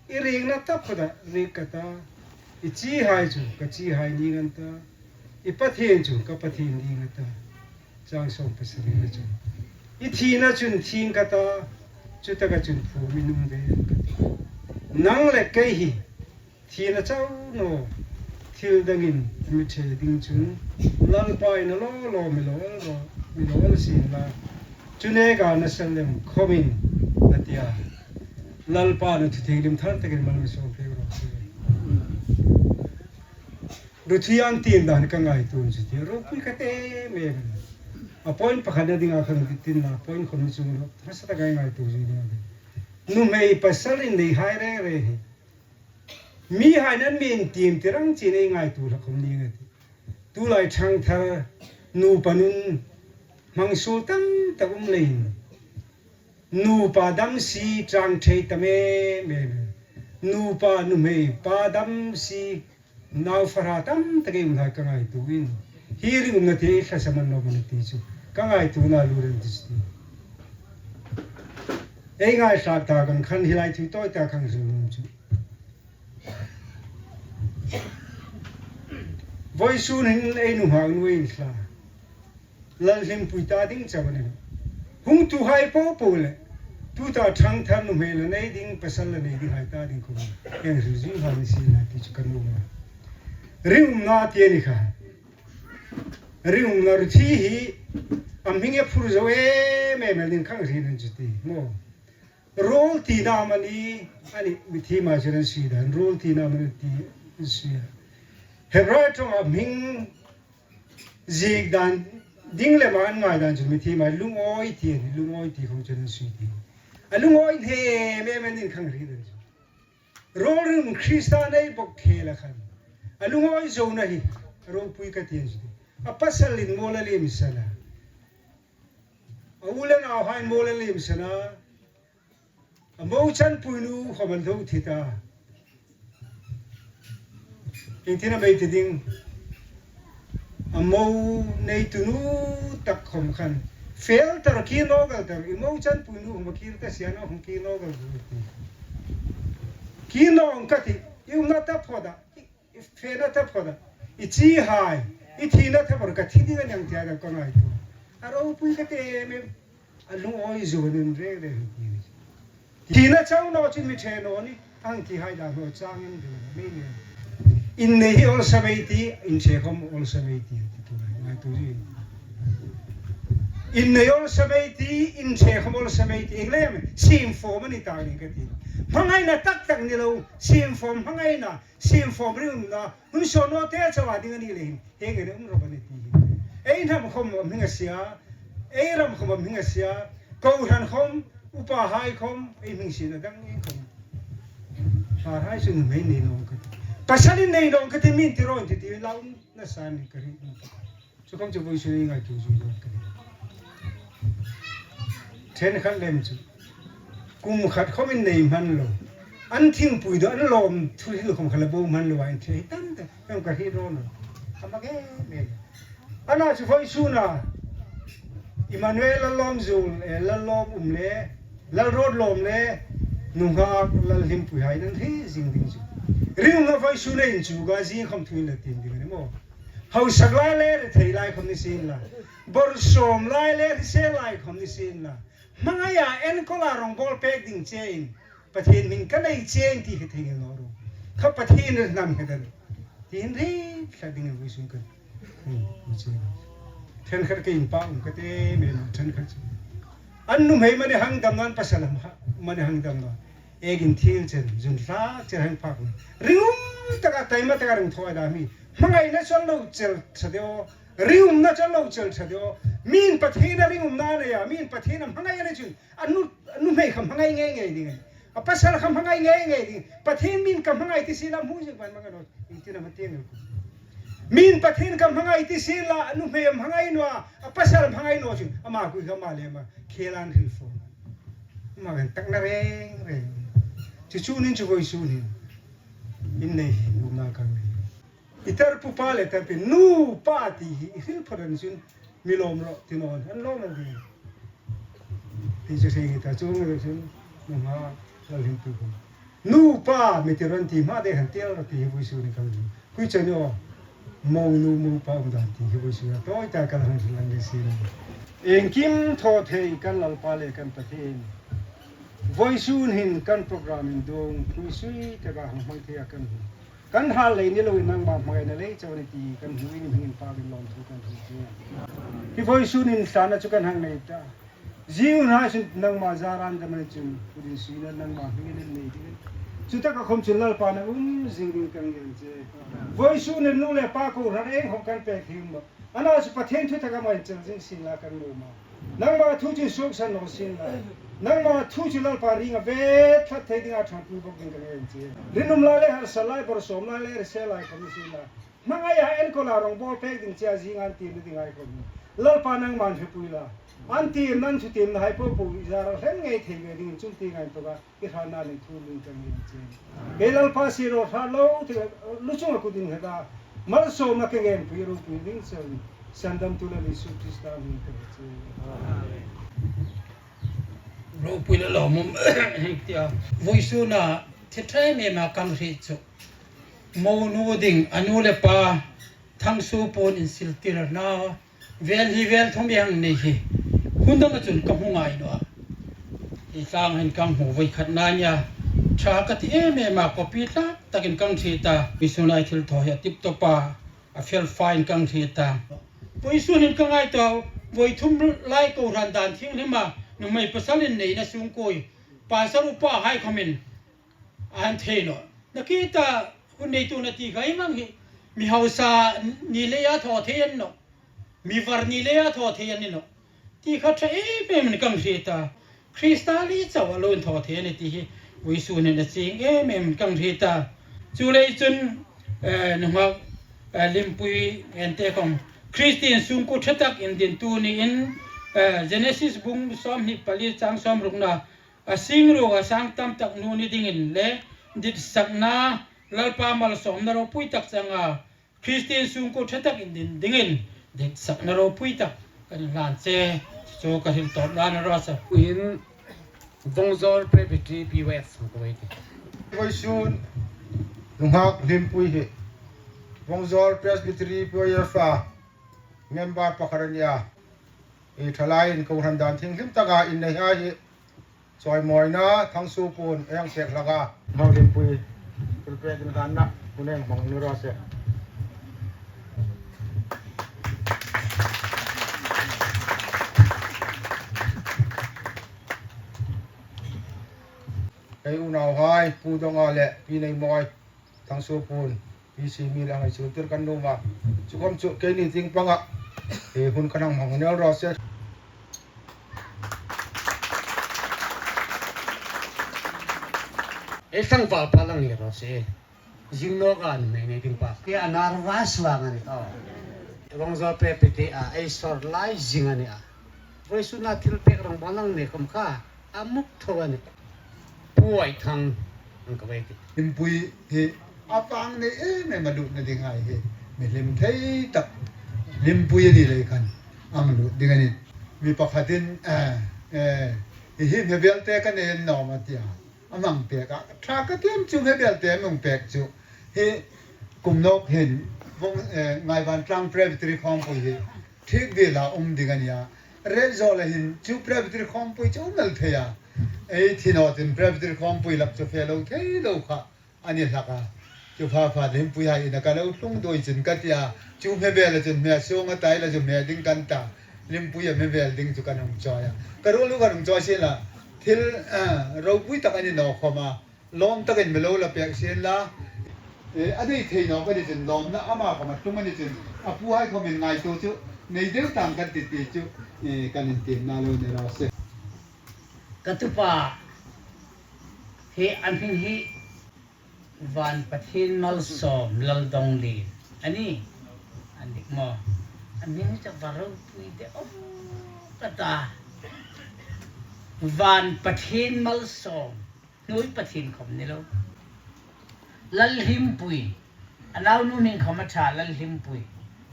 i ringna taphawta ring ka ta, i chihai chu ka chihai ning an ta, i Pathien chu ka Pathien ning a ta. Chang sawm pasarina chun, i thina chun thing ka ta, chutaka chun phum i nung ve ka ta. Nang le kei hi thina chau naw thil dangin mi ṭhe ding chun Lalpa in a lo lo mi lo el ro, mi lo el sien la. Chu neka nasa lem khawmin a ti a. Lalpa'n a thu thienghlim thar takin mal mi sawm pek raw se. Ruthia intien dan ka ngaituo chu ti ropui ka ti em em. A point pakhatna dinga khan tin la point khawm chu lo hmasa taka ngaituo zui ding a. Nuhmei pasal inneihai reng reng hi mihai'n an mi intiem tir ang chun ei ngaituo hlak khawm ning a tih. Tulai ṭhangthar nupa nun hmang suol tam tak um leiin nupa dam si ṭhang thei ta em em. Nupa nuhmei pa dam si nau fahra tam tak ei um hlak ka ngaituo in. Hi ringumna ti ei thlasa man naw maw ni ti chu ka ngaituona lo ring ti chu. Ei ngaithlak ta kan khan hi lai thu tawi tak hang ring chu. Vawisun hin ei nunghak nu ei inthla Lalhlimpui ta ding chau a nih. Hung tuhai popo le, tuta ṭhangthar nuhmei la nei ding, pasal la nei ding hai ta ding khom, hang hril zui hai ni sien la ti chu ka nuom a. Ringumna ti a ni kha. Ringumna ruthi hi, a hming e phur zo em em el ding khang hril an chu ti maw. Ruol tina amanih, a ni mithiema chun an sui dan, ruol tina amanih ti an sui a. Hebrai ṭawnga hming ziek dan ding le ma an ngai dan chu mithiema lungawi ti a ni, lungawi ti khom chun an sui ti. A lungawi hnem em em ding khang hril an chu. Ruol ringum Krista nei bawk khela khan. A lungawi zona hi, ropui ka ti an chu. A pasalin mawl a limsan a. A u le nauhai mawl a limsan a. A mo chanpuinu khom an tho thit a. Iengtin am ei ti ding. A mo neitu nu tak khom khan. Fel tar ki no gal tar. I mo chanpuinu khom kir ta sian a khom ki no gal tar. Ki no ka ti. I umna taphot a. I fena taphot a. I chihai. I thina taphot ka thi ding a ni ang ti a ka ngaituo. A ropui ka ti em em. A lungawi zo nun reng reng ti ni. Thina chau naw chun mi ṭhe naw ni. Ang thihai dan naw chang in reng reng ni. Innei hi olsam ei ti, inṭhe khom olsam ei ti, ti tu ngaituo zing. Innei olsam ei ti, inṭhe khom olsam ei ti. Ieng lem, siem fawm a ni ta ni ka ti. Hmangaina tak tak ni lo, siem fawm hmangaina. Siem fawm ringumna, hun sawn naw te chauh a ding a ni le hin, hieng ang um rawp a ni ti hi. Ei hnam khom a hming a sie, ei ram khom a hming a sie, kohran khom, upahai khom, ei hming siena dang ei khom. Hlarhai chu nuhmei nei naw ka ti. Pasalin nei naw ka ti min ti rawn ti ti la um na san ni ka ring. Chu khom chu vawisun ei ngaituo zui lo ka ti. Ṭhenkhat lem chu. Kum khat khomin nei hman lo. An thingpui dawk, an lawm thu hi lo khom kha la bo hman lo a inṭhe tam ta. Em ka hriet rawn lo. Ka mak em em. Ana chu vawisuna. Emmanuel Lallawmzuol, eh, Lallawmum le, Lalruotlawm le, nunghak Lalhlimpuihai an hriet zing ding chu. Ringumna vawisuna inchuk a zing khom thu in la tiem ding a ni maw. Hausak lai le, rethei lai khom ni sien la. Bawrsawm lai le, hrisel lai khom ni sien la. Hmangaia enkawl a rawngbawl pek ding chein. Pathien hming ka nei chein ti hi thei naw ro. Kha Pathien hnam hi dan. Ti hin ri thla ding vawisun kan. Hmm, mi chein. Ṭhenkhat ka inpak um ka ti em em ṭhenkhat. An nuhmei mani hang dam naw, an pasal mani hang dam naw. Ekin thil chen, zun hlak chen hang phak. Ringum taka taima taka ring thaw a dam hi. Hmangaina chau lo chel ṭha deu. Ringumna chau lo chel ṭha deu. Min Pathien a ringumna nei a, min Pathien a hmangai a nei chun. A nu, a nuhmei kha hmangai ngei ngei ding. A pasal kha hmangai ngei ngei ding. Pathien min ka hmangai ti sien la hmu zing pan mang a naw. Iengtin am a ti ngei. Min Pathien ka hmangai ti sien la, a nuhmei a hmangai naw, a pasal a hmangai naw chun, ama kui kha ama le ama, khel an hril fo. Ama kan takna reng reng. Chu chu nin chu vawisun hin. Innei hi, umna kan nei. I tarpupa le tarpi, nu pa ti hi, i hril phawt an chun, mi lawm rawh, ti naw, an lawm rawh ding. Ti chu hre ngei ta chu, ngai chun, nunghak Lalhlimpuihai. Nu pa mi ti ran ti hma de han tel rawh ti hi vawisun ni kan. Kui chanu, mo nu mo pa um dan ti hi vawisun a tawi ta kan hang lang ni si. Iengkim thaw thei kan Lalpa le kan Pathien. Vawisun hin kan program induong, pui sui taka hang hmang thei a kan hmu. Kan hal lei ni loin nangma hmangaina lei chau a ni ti kan hmu in, hming in pakin lawmthu kan hril che. Hi vawisun hin thlana chu kan hang nei ta. Zing hun hai chun nangma zara an dam a ni chun, kut insuina nangma hmingin nei ding. Chutaka khom chun Lalpa nang um zing ding kan ngen che. Vawisun hin nu le pa kohran iengkhom kan pek hi um nawh. Ana chu Pathien thu taka hmang chel zing sien la kan nuom a. Nangma thu chu suoksan naw sien la. Nangma thu chu Lalpa ringa ve tlat thei dinga ṭhangpui bawk ding kan ngen che. Rinum lai le harsa lai, bawrsawm lai le hrisel lai khom ni sien la. Hmangaia enkawl a rawngbawl pek ding chea zinga an tiemna dinga ei khom. Lalpa nangman hrietpui la. An tiemna, an thutiemna hai popo i zara hlem ngei thei ve dingin chun ti ngai tawka. I hranna nei thu ring kan ngen che. Kei Lalpa si ro hra lo, ti lu chunga kut in heta. Malsawmna ka ngenpui ropui ding cheu. Sandamtu Lal Isu Krista hmingin ka che. Ropui le lawmum, tia. Vawisuna, thi ṭha em em a kan hriet chu. Mo nu ding, a nu le pa, thangsuo puon insiltirna. Vel hi vel thum i hang nei hi. Hun dang a chun ka hmu ngai naw a. Hi tlang hin ka hmu voi khat na nia. Ṭha ka ti em em a, copy tlak takin ka hriet a. Vawisun a thil thaw hi a tip top a, a fel fine ka hriet a. Vawisun hin ka ngaituo, voi thum lai kohran dan thienghlima nuhmei pasal inneina sungkuo, pastor upa hai khomin an thei naw. Nakie ta hun neitu na ti khai mang hi, mi hausa ni leia thaw thei an naw. Mi var ni leia thaw thei an ni naw. Ti kha ṭha em em ka hriet a. Krista li chau a lo thaw thei a ni ti hi vawisun hin a chieng em em ka hriet a. Chuleiin chun, eh, nunghak, eh, Hlimpui ente khom Kristien sungkuo ṭha tak indintu niin, eh, Genesis bung sawmhni pali chang sawmrukna, a sing ruok a sang tam tak hnu ni dingin le ditsakna, Lalpa malsawmna ropui tak changa Kristien sungkuo ṭha tak indin dingin ditsakna ropui tak kan hlan che, chu ka hril tawp lai ni raw se. Uin Vawngzawl Presbytery P Y F ko ei ti. Vawisun nunghak Hlimpui hi Vawngzawl Presbytery P Y F a member pakhat a nia. Hi ṭhalaiin kohran dan thienghlim taka inneihai hi chawimawina Thangsuopuon ei hang pek hlak a. Nunghak Hlimpui, thil pek inhlanna hun ei hmang ni raw se. Ei unauhai, Pu Donga le Pi Neimawi, Thangsuopuon, P C mi le hang ei chun tir kan nuom a. Chu khom chu keini tieng panga, eh, hun kan hang hmang ni raw se. Ei tlangval pa lang hi raw se. Zing nawk a nuhmei nei ding pa. Kei a nervous vang a nih. Oh. Vawngzawl Presbytery a ei sawr lai zing a nih a. Vawisun a thil pek rawng bang lang nei khom kha a muk tho a nih. Pu Aithang, ang ka vei ti. Hlimpui hi a pang nei em em a, lutna ding hai hi. Mi hlim thei tak Hlimpui a ni lei khan a hang lut ding a nih. Mi pakhatin, eh, eh, hi hi hmebelte ka nei an nawm a tia. A hmang pek a, ṭha ka ti em chu hmebelte a hmang pek chu. Hi kum nawk hin, vawng, eh, Ngaivan Tlang Presbytery Khawmpui hi thik dila um ding a nia. Retzawl a hin chu Presbytery Khawmpui chu um el thei a. Ei thi naw chun Presbytery Khawmpui lak chu fe lo thei lo kha a ni hlak a. Chu pha pha Hlimpuihai ina ka lo tlung doi chun ka tia. Chu hmebel a chun hme a suong a tai la chu hme ding kan ta. Hlimpuia hmebel ding chu kan hung chawi a. Ka ruol nu kan hung chawi sien la. Thil, ah, ropui tak a ni naw khom a. Lawm takin mi lo la pek sien la. Eh, a nei thei naw ka ni chun lawmna ama khom a tlung a ni chun. A puhai khomin ngaituo chu. Nei deu tang kan ti ti chu. Eh, kan intiemna lo ni raw se. Ka tupa hi a hming hi Van Pathien Malsawm Laldonglien a nih. A nih maw? A hming chu va ropui de aw ka ta. Van Pathien Malsawm. Hnuoi Pathien khom ni lo. Lalhlimpui. A naunu hming khom a ṭha, Lalhlimpui.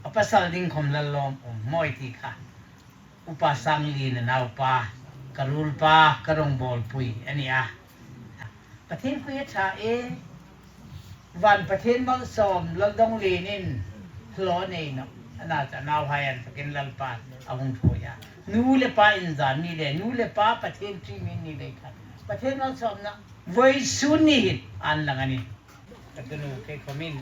A pasal ding khom Lallawmum maw ti kha. Upa Sanglien a naupa, ka ruolpa, ka rawngbawlpui a nih a. Pathien khuo a ṭha e. Van Pathien Malsawm Laldonglienin hlaw nei naw. A na chu a nauhai an takin Lalpan a hung ṭhuoi a. Nu le pa inzan ni le, nu le pa Pathien ṭi mi ni le kha. Pathien malsawmna vawisun ni hin an lang a nih. Ka tunu kei khomin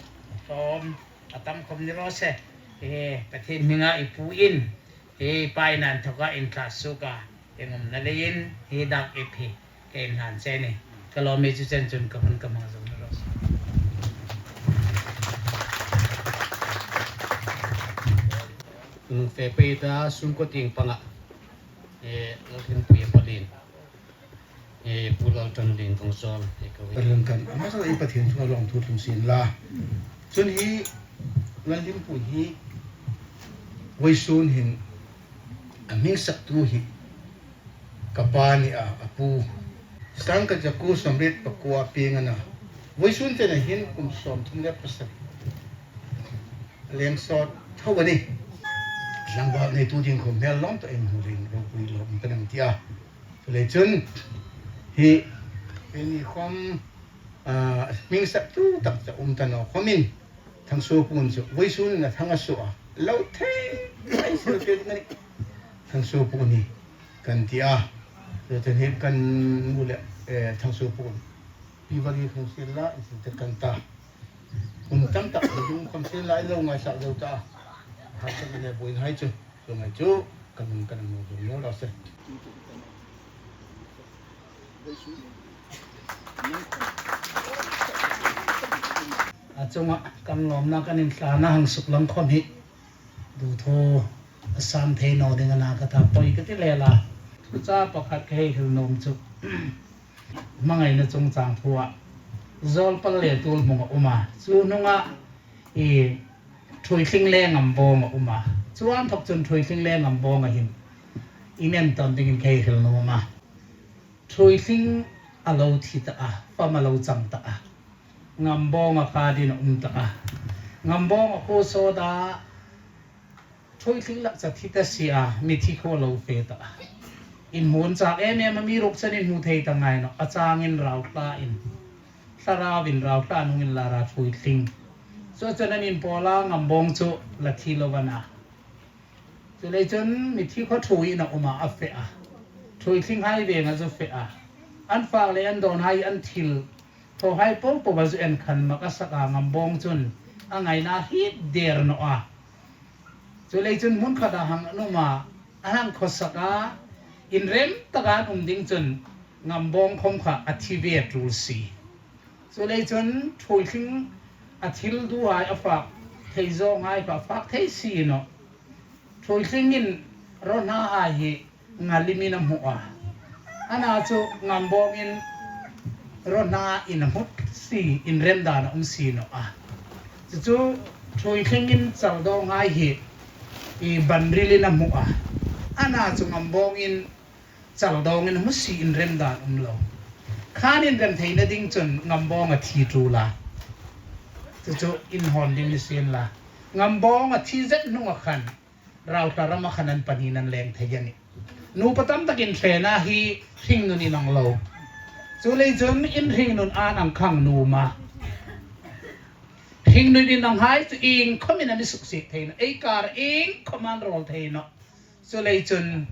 sawm a tam khom ni raw se. He, Pathien hminga i puin, he, pa in an thoka in thla suoka, engum na leiin, he dak ip hi, kei in hlan che ni. Ka lawm mi chu chen chun ka hun ka hmang zo ni raw se. Nung fe pei ta sungkuo tieng panga, he, Lalhlimpui a palin. E, Pu Lalṭanglien Vawngzawl, e, ka vei. Ka ring kan, a hmasa ei Pathien chunga lawmthu tlung sien la. Chun hi, Lalhlimpui hi, vawisun hin, a hming saktu hi, ka pa ni a, a pu. Sangkhat zakuo sawmriet pakua pieng a na. Vawisun chen a hin kum sawmthum le pasari. Leng sawt tho a nih. Tlangval neitu ding khom hmel lawm tak ei hmu leiin ropui lawm kan hang ti a. Chuleiin chun hi, keini khom, a, hming saktu tak chu um ta naw khomin, Thangsuopuon chu vawisun a thang a suo a. Lo thei, ai, sel pet ngani. Thangsuopuon hi. kan ti a. Chuleiin hi kan mu le, eh, Thangsuopuon, Pi Vali khawm sien la, inhriet kan ta. Hun tam tak, hun khawm sien la, in lo ngaithla zo ta. Harsatna le buoina hai chu, chuong ang chu, kan hun kan hmu zo naw raw se. A chunga kan lawmna kan inthlana hang suklang khawm hi, duthawna a san thei naw ding a na ka ta poi ka ti lem a. Chu chu pakhat ka hei hril nuom chu, hmangaina chungchang thua, Zawlpal le Tuolhmung a um a. Chu hnunga i Thuoithling le Ngambawng a um a. Chu inthawk chun Thuoithling le Ngambawng a hin inentan dingin ka hei hril nuom a. Thuoithling a lo thi ta a, fam a lo chang ta a. Ngambawng a kha dingin a um ta a. Ngambawng a khuo sawt a, Thuoithling lak chu a thi ta si a, mithi khuo lo fe ta a. Inhmu chak em em a, amiruokchu an inhmu thei ta ngai nawh. A changin rau tla in, thlarauin rau tla nungin lar a Thuoithling. Chu chu an inpawl a, Ngambawng chu la thi lo a na. Chuleiin chun mithi khuo Thuoithling a um a, a fe a. Thuoithling hai veng a chu fe a. An fak le an dawn hai an thil thaw hai po po a chu en khan mak a sak a, Ngambawng chun a ngaina hi der naw a. Chuleiin chun hmun khat a hang an um a, a hang khawsak a, inrem taka an um ding chun Ngambawng khawm kha a thi ve tul si. Chuleiin chun Thuoithling a thil duhai a fak thei zawng hai kha fak thei si naw. Thuoithling in rawnahai hi ngalimin a hmu a. A na chu Ngambawngin rawnain a hmu si, inrem dan a um si naw a. Chu chu Thuoithling in chal dawng hai hi i banrilin a hmu a. A na chu Ngambawngin chal dawngin a hmu si, inrem dan um lo. Khan inrem theina ding chun Ngambawng a thi tul a. Chu chu inhawn ding ni sien la. Ngambawng a thi zet hnunga khan rau tla rama khan an pahni an leng thei a nih. Nupa tam takin thlena hi hringnun inang lo. Chuleiin chun inhringnun an ang khang nuom a. Hringnun inang hai chu ieng khawmin an mi suksiet thei nawh. Ei kar ieng khawm an rawl thei nawh. Chuleiin chun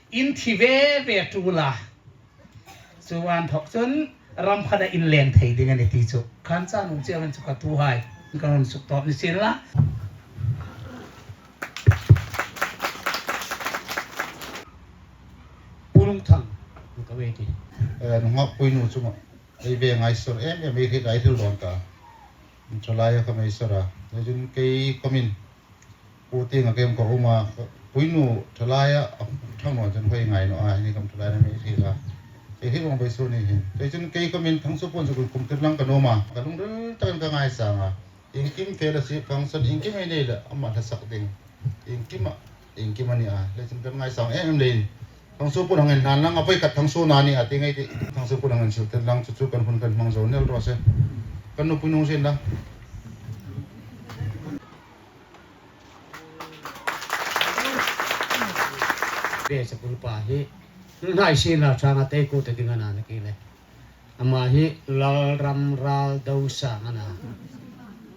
in thi ve ve tul a. Chu inthawk chun ram khata in leng thei ding a nih ti chu khan cha nung chiang an chu ka tuhai kan hun suk tawp ni sien la. Pu Lungthang, ka ve ti. Eh, nunghak puinu chunga ei ve ngai sawr em em, ei hriet a, ei hril dawn ta. Thalai a ka mei sawr a. Chuleiin chun kei khawmin Pu Tinga kem ka um a, puinu thalaia a thang naw chun hoi ngai naw a, ni kam thalaia mi hril a. Kei hi vong bai su ni hin. Kei chun kei ka min Thangsuopuon chu kum tir lang ka nuom a, ka lungril takin ka ngaisang a. Iengkim fe la si function, iengkim ei nei la, ama hla sak ding. Iengkim a, iengkim a ni a. Le chun kan ngaisang em em leiin. Thangsuopuon hang en hlan lang a, voi khat Thangsuo na ni a, ti ngai ti. Thangsuopuon hang en sil tir lang chu chu kan hun kan hmang zo nel raw se. Kan nupui nung sin la. Pe sa pul pa hi. Nai si la chang a te ku te ding a na na ki le. Ama hi Lalram Raldosang a na.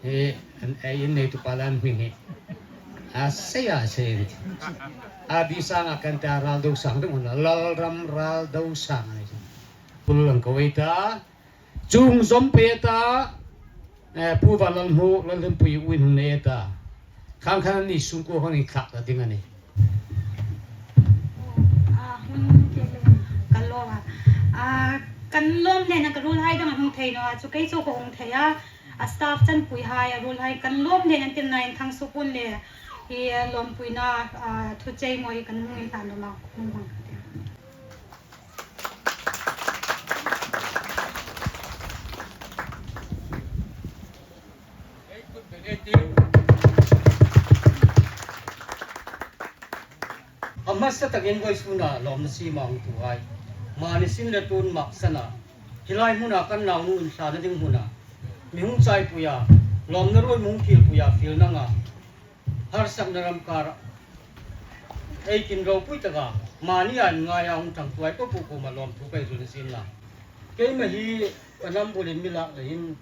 Hi an ei in nei tu pa lan hming hi. A sei a sei ni. A bi sang a kan ta Raldosang ding a na. Lalram Raldosang a na. Pul lang ko ei ta. Chung zom pe ta, eh, Pu Vanlalhmu, Lalhmupuii uin hung nei ta. Khang khan ni sung ko hang i thlak ta ding a nih. Ah, hun ke lo, ka lo a. Ah, kan lawm le na ka ruolhai dang hung thei naw a, chu kei chu ka hung thei a. A staff chanpuihai a ruolhai kan lawm le na tin na in Thangsuopuon le hi, ah, lawmpuina, ah, thu chei mawi kan hung in hlan lawm a, hung hmang ka ti. A hmasa takin vawisuna lawmna siem a hung tuhai, mani sin le tun mak sana, hi lai hmuna kan naunu inhlanna ding hmuna mi hung chaipuia, lawmna ruoi mi hung fielpuia, fiel nanga harsatna ram kara ei kin ropui taka mani a inngaia hung thangtuhai po po kuoma lawmthu ka hril sien la. Keima hi ka hnam bulin mi lak leiin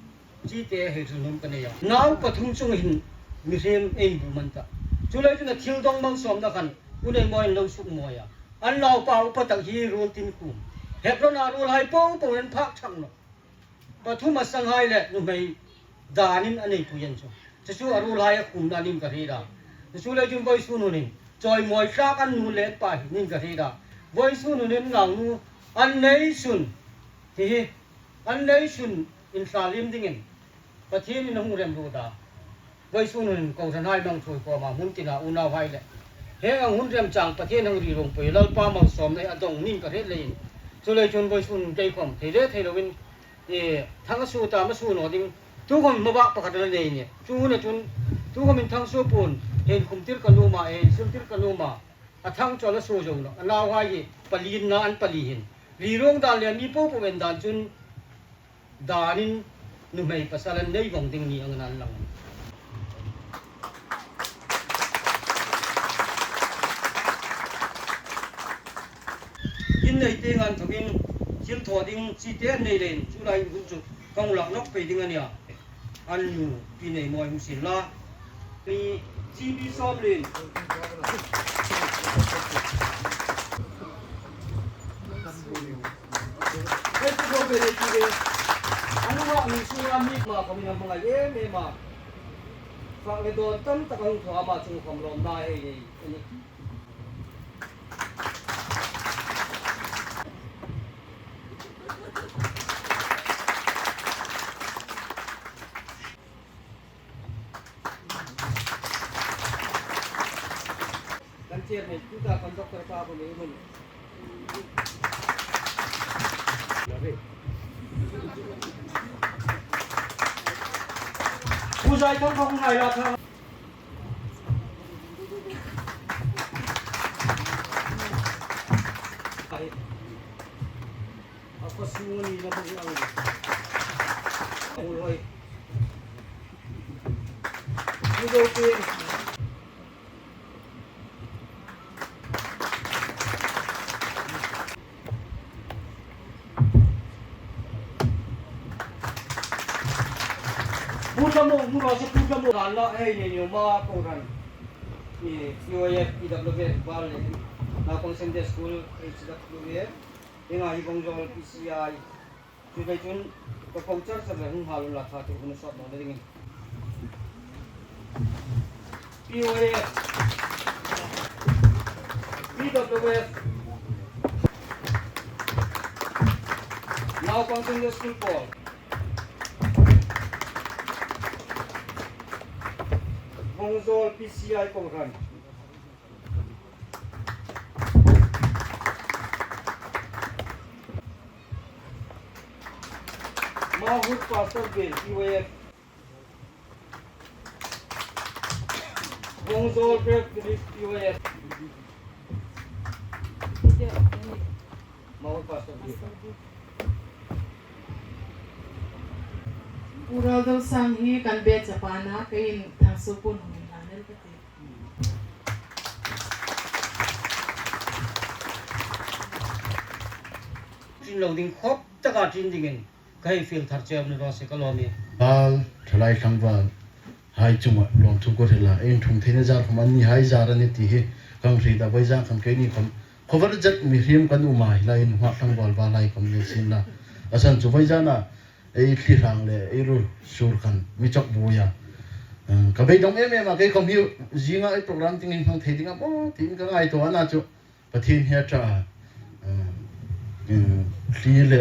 chite hei hril nuom ka nei a. Nau pathum chung hin mihriem ei bu man ta. Chuleiin a thil dawng malsawmna khan hun ei mawiin lo suk mawi a. An naupa upa tak hi ruol tin khum. Hebron-a ruolhai po po an phak chang nawh. Pathum a sanghai le nuhmei danin a neipui an chu. Chu chu a ruolhai a khumna ning ka hriet a. Chu chu le chun vawisun hunin chawimawi tlak an nu le pa hi ning ka hriet a. Vawisun hunin naunu an nei sun. Hi hi. An nei sun inthlalim dingin Pathienin a hung remruot a. Vawisun hun kohranhai mangthoi khawma hmun tina unauhai le. Hieng ang hun remchang Pathien hang ri ropui Lalpa malsawmna a dong ning ka hriet leiin. Chu le chun vawisun kei khom thei le thei loin, e, thang a su ta ma su naw ding. Tu khom mawbak pakhat la nei ni. Chu huna chun tu khomin thang su pun. Hein khum tir ka nuom a, hein sil tir ka nuom a. A thang chawl a su zo naw. A nauhai hi pali na an pali hin. Ri rong dan le mi po po en dan chun danin nuhmei pasal an nei vong ding ni ang nan lang. In nei te ngan thokin thil thaw ding chi te an nei len chu lai hun chu kong lak nawk pei ding a nia. An nu pi nei mawi hung sin la. Mi G B Sawmlien. Hei, tu khom ve nei ti ve. An hma mi sunga mi hma khomin a hmangai em em a. Fak le dawn tam tak a hung thaw ama chung khom lawmna hei hei. Kan chairman, tuta conductor pa ko le hun. Pu Zaithang khom ngai la thang. A ko su ni la bu ang. Oi. Pu Zopi. Pu Tamo, Pu Rasa, Pu Tamo. Kan la, hei, ni, ni, ma, ko ran. Ni, U A F, P W F, bal le. Naupang Sunday School, H W F. Inga hi Vawngzawl P C I. Chu vei chun ka ko char char le hung hal un la, kha tu hun sawt naw dingin. P O A, P W F, Naupang Sunday School pawl, Vawngzawl P C I kohran. Mahur Pastor Bill, P O F. Vawngzawl Baptist, P O F. Mahur Pastor Bill. Pu Raldolsang hi kan bia chapa na, keiin thangsu pun hung in hlan el ka ti. Tin lo ding khop taka tin dingin ka hei fiel thar cheu ni raw se ka lawm e. Bal, thalai tlangval hai chunga lawmthu ka hril a, ei inthung theina zar khom an ni hai zar a ni ti hi kan hriet a, vawisun khan keini khom khawvar zet mihriem kan um a, hi lai in hma tlangval bal hai khom ni sien la. A san chu vawisun a ei thli hrang le ei ru sur khan mi chawk buoi a. Eh, ka beidong em em a, kei khom hi zinga ei program ding inhmang thei ding am aw tiin ka ngaituo a, ana chu Pathien hi a ṭha a, eh, eh, thli le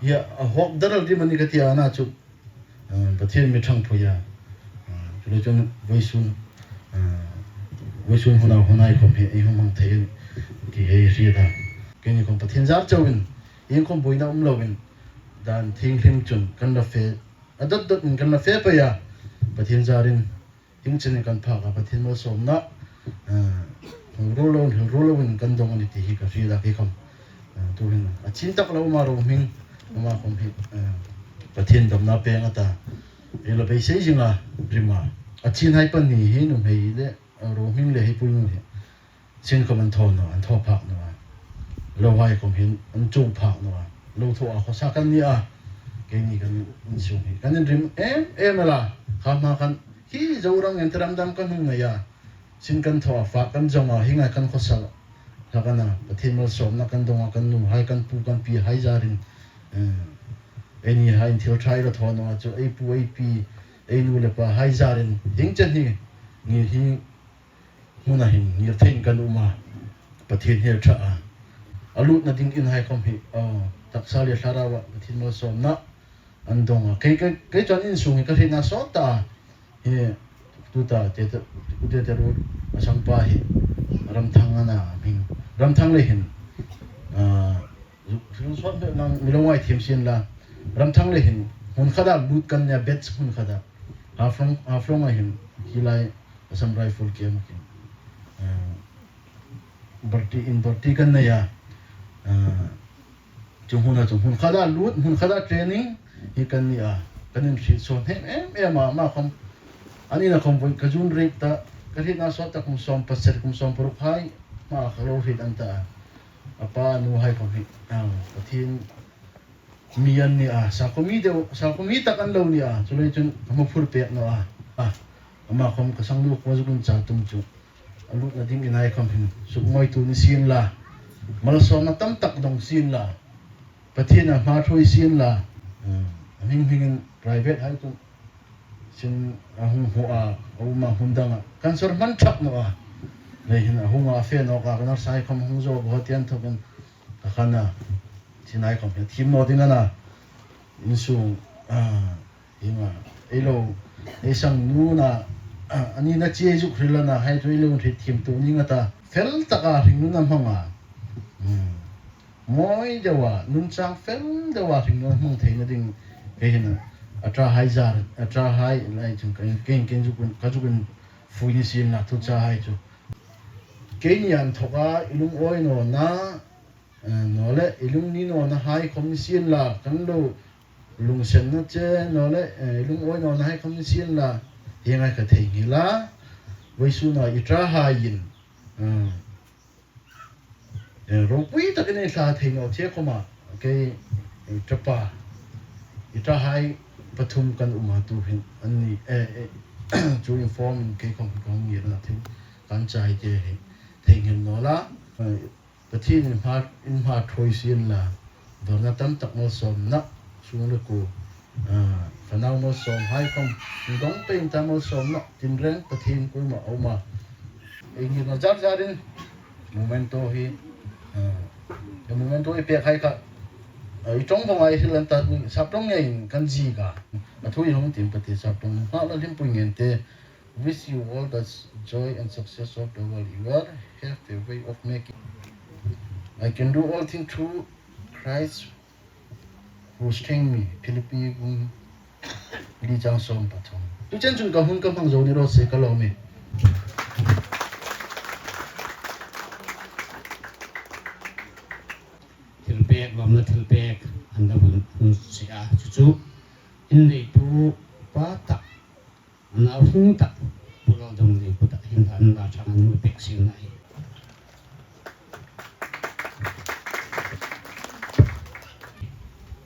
hi a hawk daral ding am a ni ka ti a, ana chu, eh, Pathien mi ṭhangpui a. Eh, chu le chun vawisun, eh, vawisun huna, huna ei khom hi ei hmang thei ti hei hriet a. Keini khom Pathien zar chauin, ieng khom buoina um loin, dan thienghlim chun kan la fe, a dot dot in kan la fe pei a, Pathien zarin hieng chenin kan phak a, Pathien malsawmna, eh, hung ruol lo, hung ruol loin kan dong a ni ti hi ka hriet a, kei khom. Eh, tuhin a chin tak lo ama ro hming, ama khom hi, eh, Pathien damna peng a ta. Ei la beisei zinga rim a. A chin hai pahni hi nuhmei le, eh, ro hming le hi pui nu hi. Chin khom an thaw naw, an thaw phak naw a. Lo hai khom hin an chuong phak naw a. Lo thaw a khawsa kan ni a. Keini kan insung hi kan inrim em em el a. Kha hma khan hi Zoram en te ram dam kan hung nei a. Chin kan thaw a, fak kan zong a, hi ngai kan khawsa. Hlak a na, Pathien malsawmna kan dong a, kan nuhai, kan pu, kan pihai zarin, eh, ei nihai in thil ṭha ei la thaw naw a chu, ei pu, ei pi, ei nu le pahai zarin, hieng chen hi, ngir hi hmuna hin, ngir theiin kan um a, Pathien hmel ṭha a. A lutna ding inhai khawm hi, aw, taksa le thlarau a, Pathien malsawmna an dong a. Kei, kei, kei chuan insung hi ka hrietna sawt ta a. Hi, tuta, te, te, te, te ru, a sangpa hi, Ramthang a na, hming, Ramthang le hin, ah, zu-, zu-, sawt hmel nang mi lo ngai thiem sien la. Ramthang le hin, hmun khata lut kan nia, batch hmun khata. Haflong, Haflong a hin, hi lai, Assam Rifle Camp a hin. Ah, Barti, in Barti kan nei a. Ah, chu hmuna chu hmun khata lut, hmun khata training hi kan ni a. Kan inhriet sawn hnem em em a, ama khawm. An ina khawm vawiin ka zun rik ta, ka hrietna sawt ta kum sawm pasari, kum sawm parukhai, hma ka lo hriet an ta a. A pa a nuhai khawm hi, ah, Pathien mi an ni a, sakhaw mi deu, sakhaw mi tak an lo ni a, chuleiin chun ka hmang phur pek naw a. Ah, ama khawm ka sangnu khawm zuk inchar tum chu. A lutna ding inhai khawm hin, suk ngawi tu ni sien la. Malsawmna tam tak dong sien la. Pathien a hma ṭhuoi sien la. Hmm, a hming hmingin private hai chu sin a hung hmu a, a um a hmun dang a. Cancer hman thak naw a. Lei hin a hung a fe naw ka, ka nurse hai khawm hung zo, ka hothian thokin ka khan a. Sin hai khawm hin thiem naw ding a na. Insung, ah, Hi ma, ei lo, ei sangnu na, a, a nina che zuk hril a na, hai chu ei lo hriet thiem tu ni ngei ta. Fel taka hringnun a hmang a. Hmm. Mawi deu a, nun chang fel deu a hringnun a hmang theina ding. Kei hin a, a ṭahai zar, a ṭahai lai chun ka, kei, kei zuk, ka zuk infui ni sien la thu cha hai chu. Keini an thawk a, i lungawi nawna, eh, naw le, i lungni nawna hai khawm ni sien la, kan lo lungsenna che naw le, eh, i lungawi nawna hai khawm ni sien la, hieng hai ka theinghil a, vawisuna i ṭahaiin, eh, eh, ropui takin ei thla thei naw che khawma, kei, eh, ṭapa, i ṭahai pathum kan um a tu hin, an ni, eh, eh, chu inform in kei khawm ka hung ngirna thil kan chai te hi theinghil naw la, eh, Pathien in hma, in hma ṭhuoi sien la, dawrna tam tak malsawmna, sung le kuo, ah, fanau malsawm hai khawm, in dawng peiin ta malsawmna, tinreng Pathien kuoma a um a. Ei ngirna zar zarin, memento hi, ah, memento ei pek hai kha, ah, i ṭawng bawng ai hril an ta, Sapṭawng ngeiin kan ziek a. A thu in hung tiem ka ti, Sapṭawng, Nunghak Lalhlimpui Ngente, Wish you all the joy and success of the world. You are have the way of making. I can do all things through Christ who strengthens me. Philippi bung li chang sawm pathum. Tu chen chun ka hun ka hmang zo ni raw se ka lawm e. Thilpek, lawmna thilpek, an la hun, hun sia chu chu. In neitu pa tak, nau hring tak, Pu Laldonglien kutah hin an la ṭhang an pek sien a hi.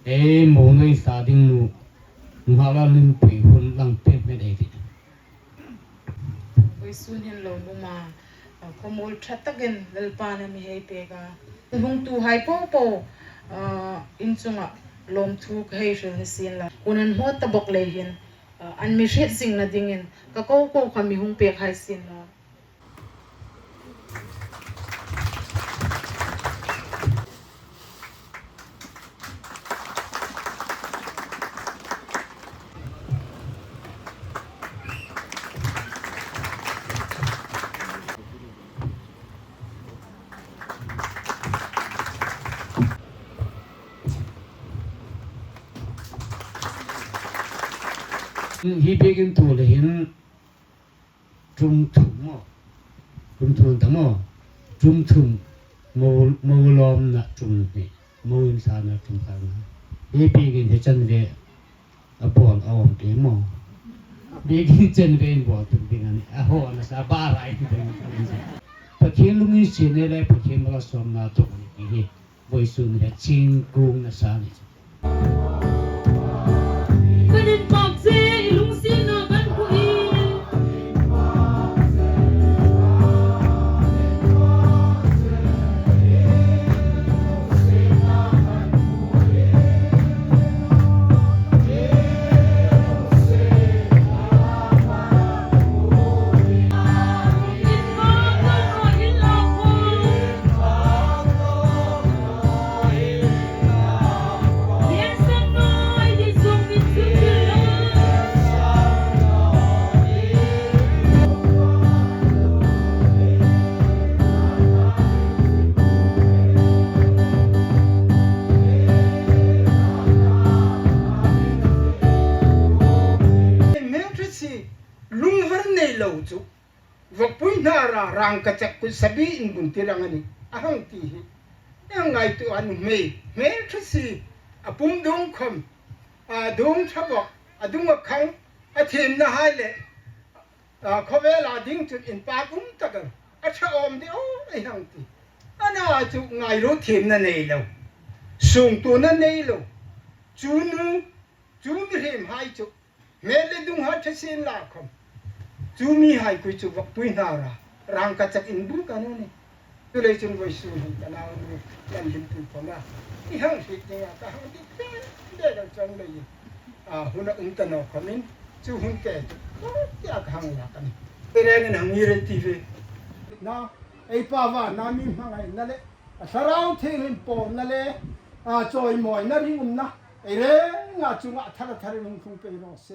Ei mo nei sa ding nu, Nunghak Lalhlimpui hun lang pek met ei tih. Vawisun hin lo um a, a, khawmuol ṭha takin Lalpan a mi hei pek a. Hungtuhai popo, a, in chunga lawmthu ka hei hril ni sien la. Hun an hmawt ta bawk lei hin, a, an mi hriet zingna dingin ka ko ko kha mi hung pek hai sien la. Hi biekin tu le hin tum thum maw? Tum thum ta maw? Tum thum. Mo, mo lawmna tum hni. Mo inthlakna tum khat. Hi biekin hi chanve a bawl a awm te maw? Biekin chanve in bawl tum ding a nih. A haw nasa bar a in ding. Pathien lunginsietna le Pathien malsawmna tawk ni hi. Vawisun hi ching kung nasa ni. Kan inpak che i lungsietna kan hmu i. chu, vawkpui hnara rangkachak kut sabi inbun tir ang a nih, a hang ti hi. Ei ngaituo a nuhmei hmel ṭha si, a pum dung khawm, a dung ṭha bawk, a dung a khang, a thiemna hai le, a, khawvela ding chun inpak um tak a, a ṭha awm de aw ei hang ti. Ana chu ngairu thiemna nei lo, sungtuona nei lo, chu nu, chu mihriem hai chu hmel le dung hai ṭha sien la khawm, chu mi hai khui chu vawkpui hnara rangkachak inbun ka nuom a nih. Chuleiin vawisun hin ka naunu Lalhlimpuii khawma ei hang hriet dinga ka hang dik de de lo chang leiin, a, hun a um ta naw khawmin chu hun te chu tia ka hang lak a nih. Ei rengin hang ngir ei ti ve. Na, ei Pa vana mi hmangaina le, a Thlarau Thienghlim pawlna le, a, chawimawina ringumna ei renga chunga thar a tharin hung tlung pei raw se.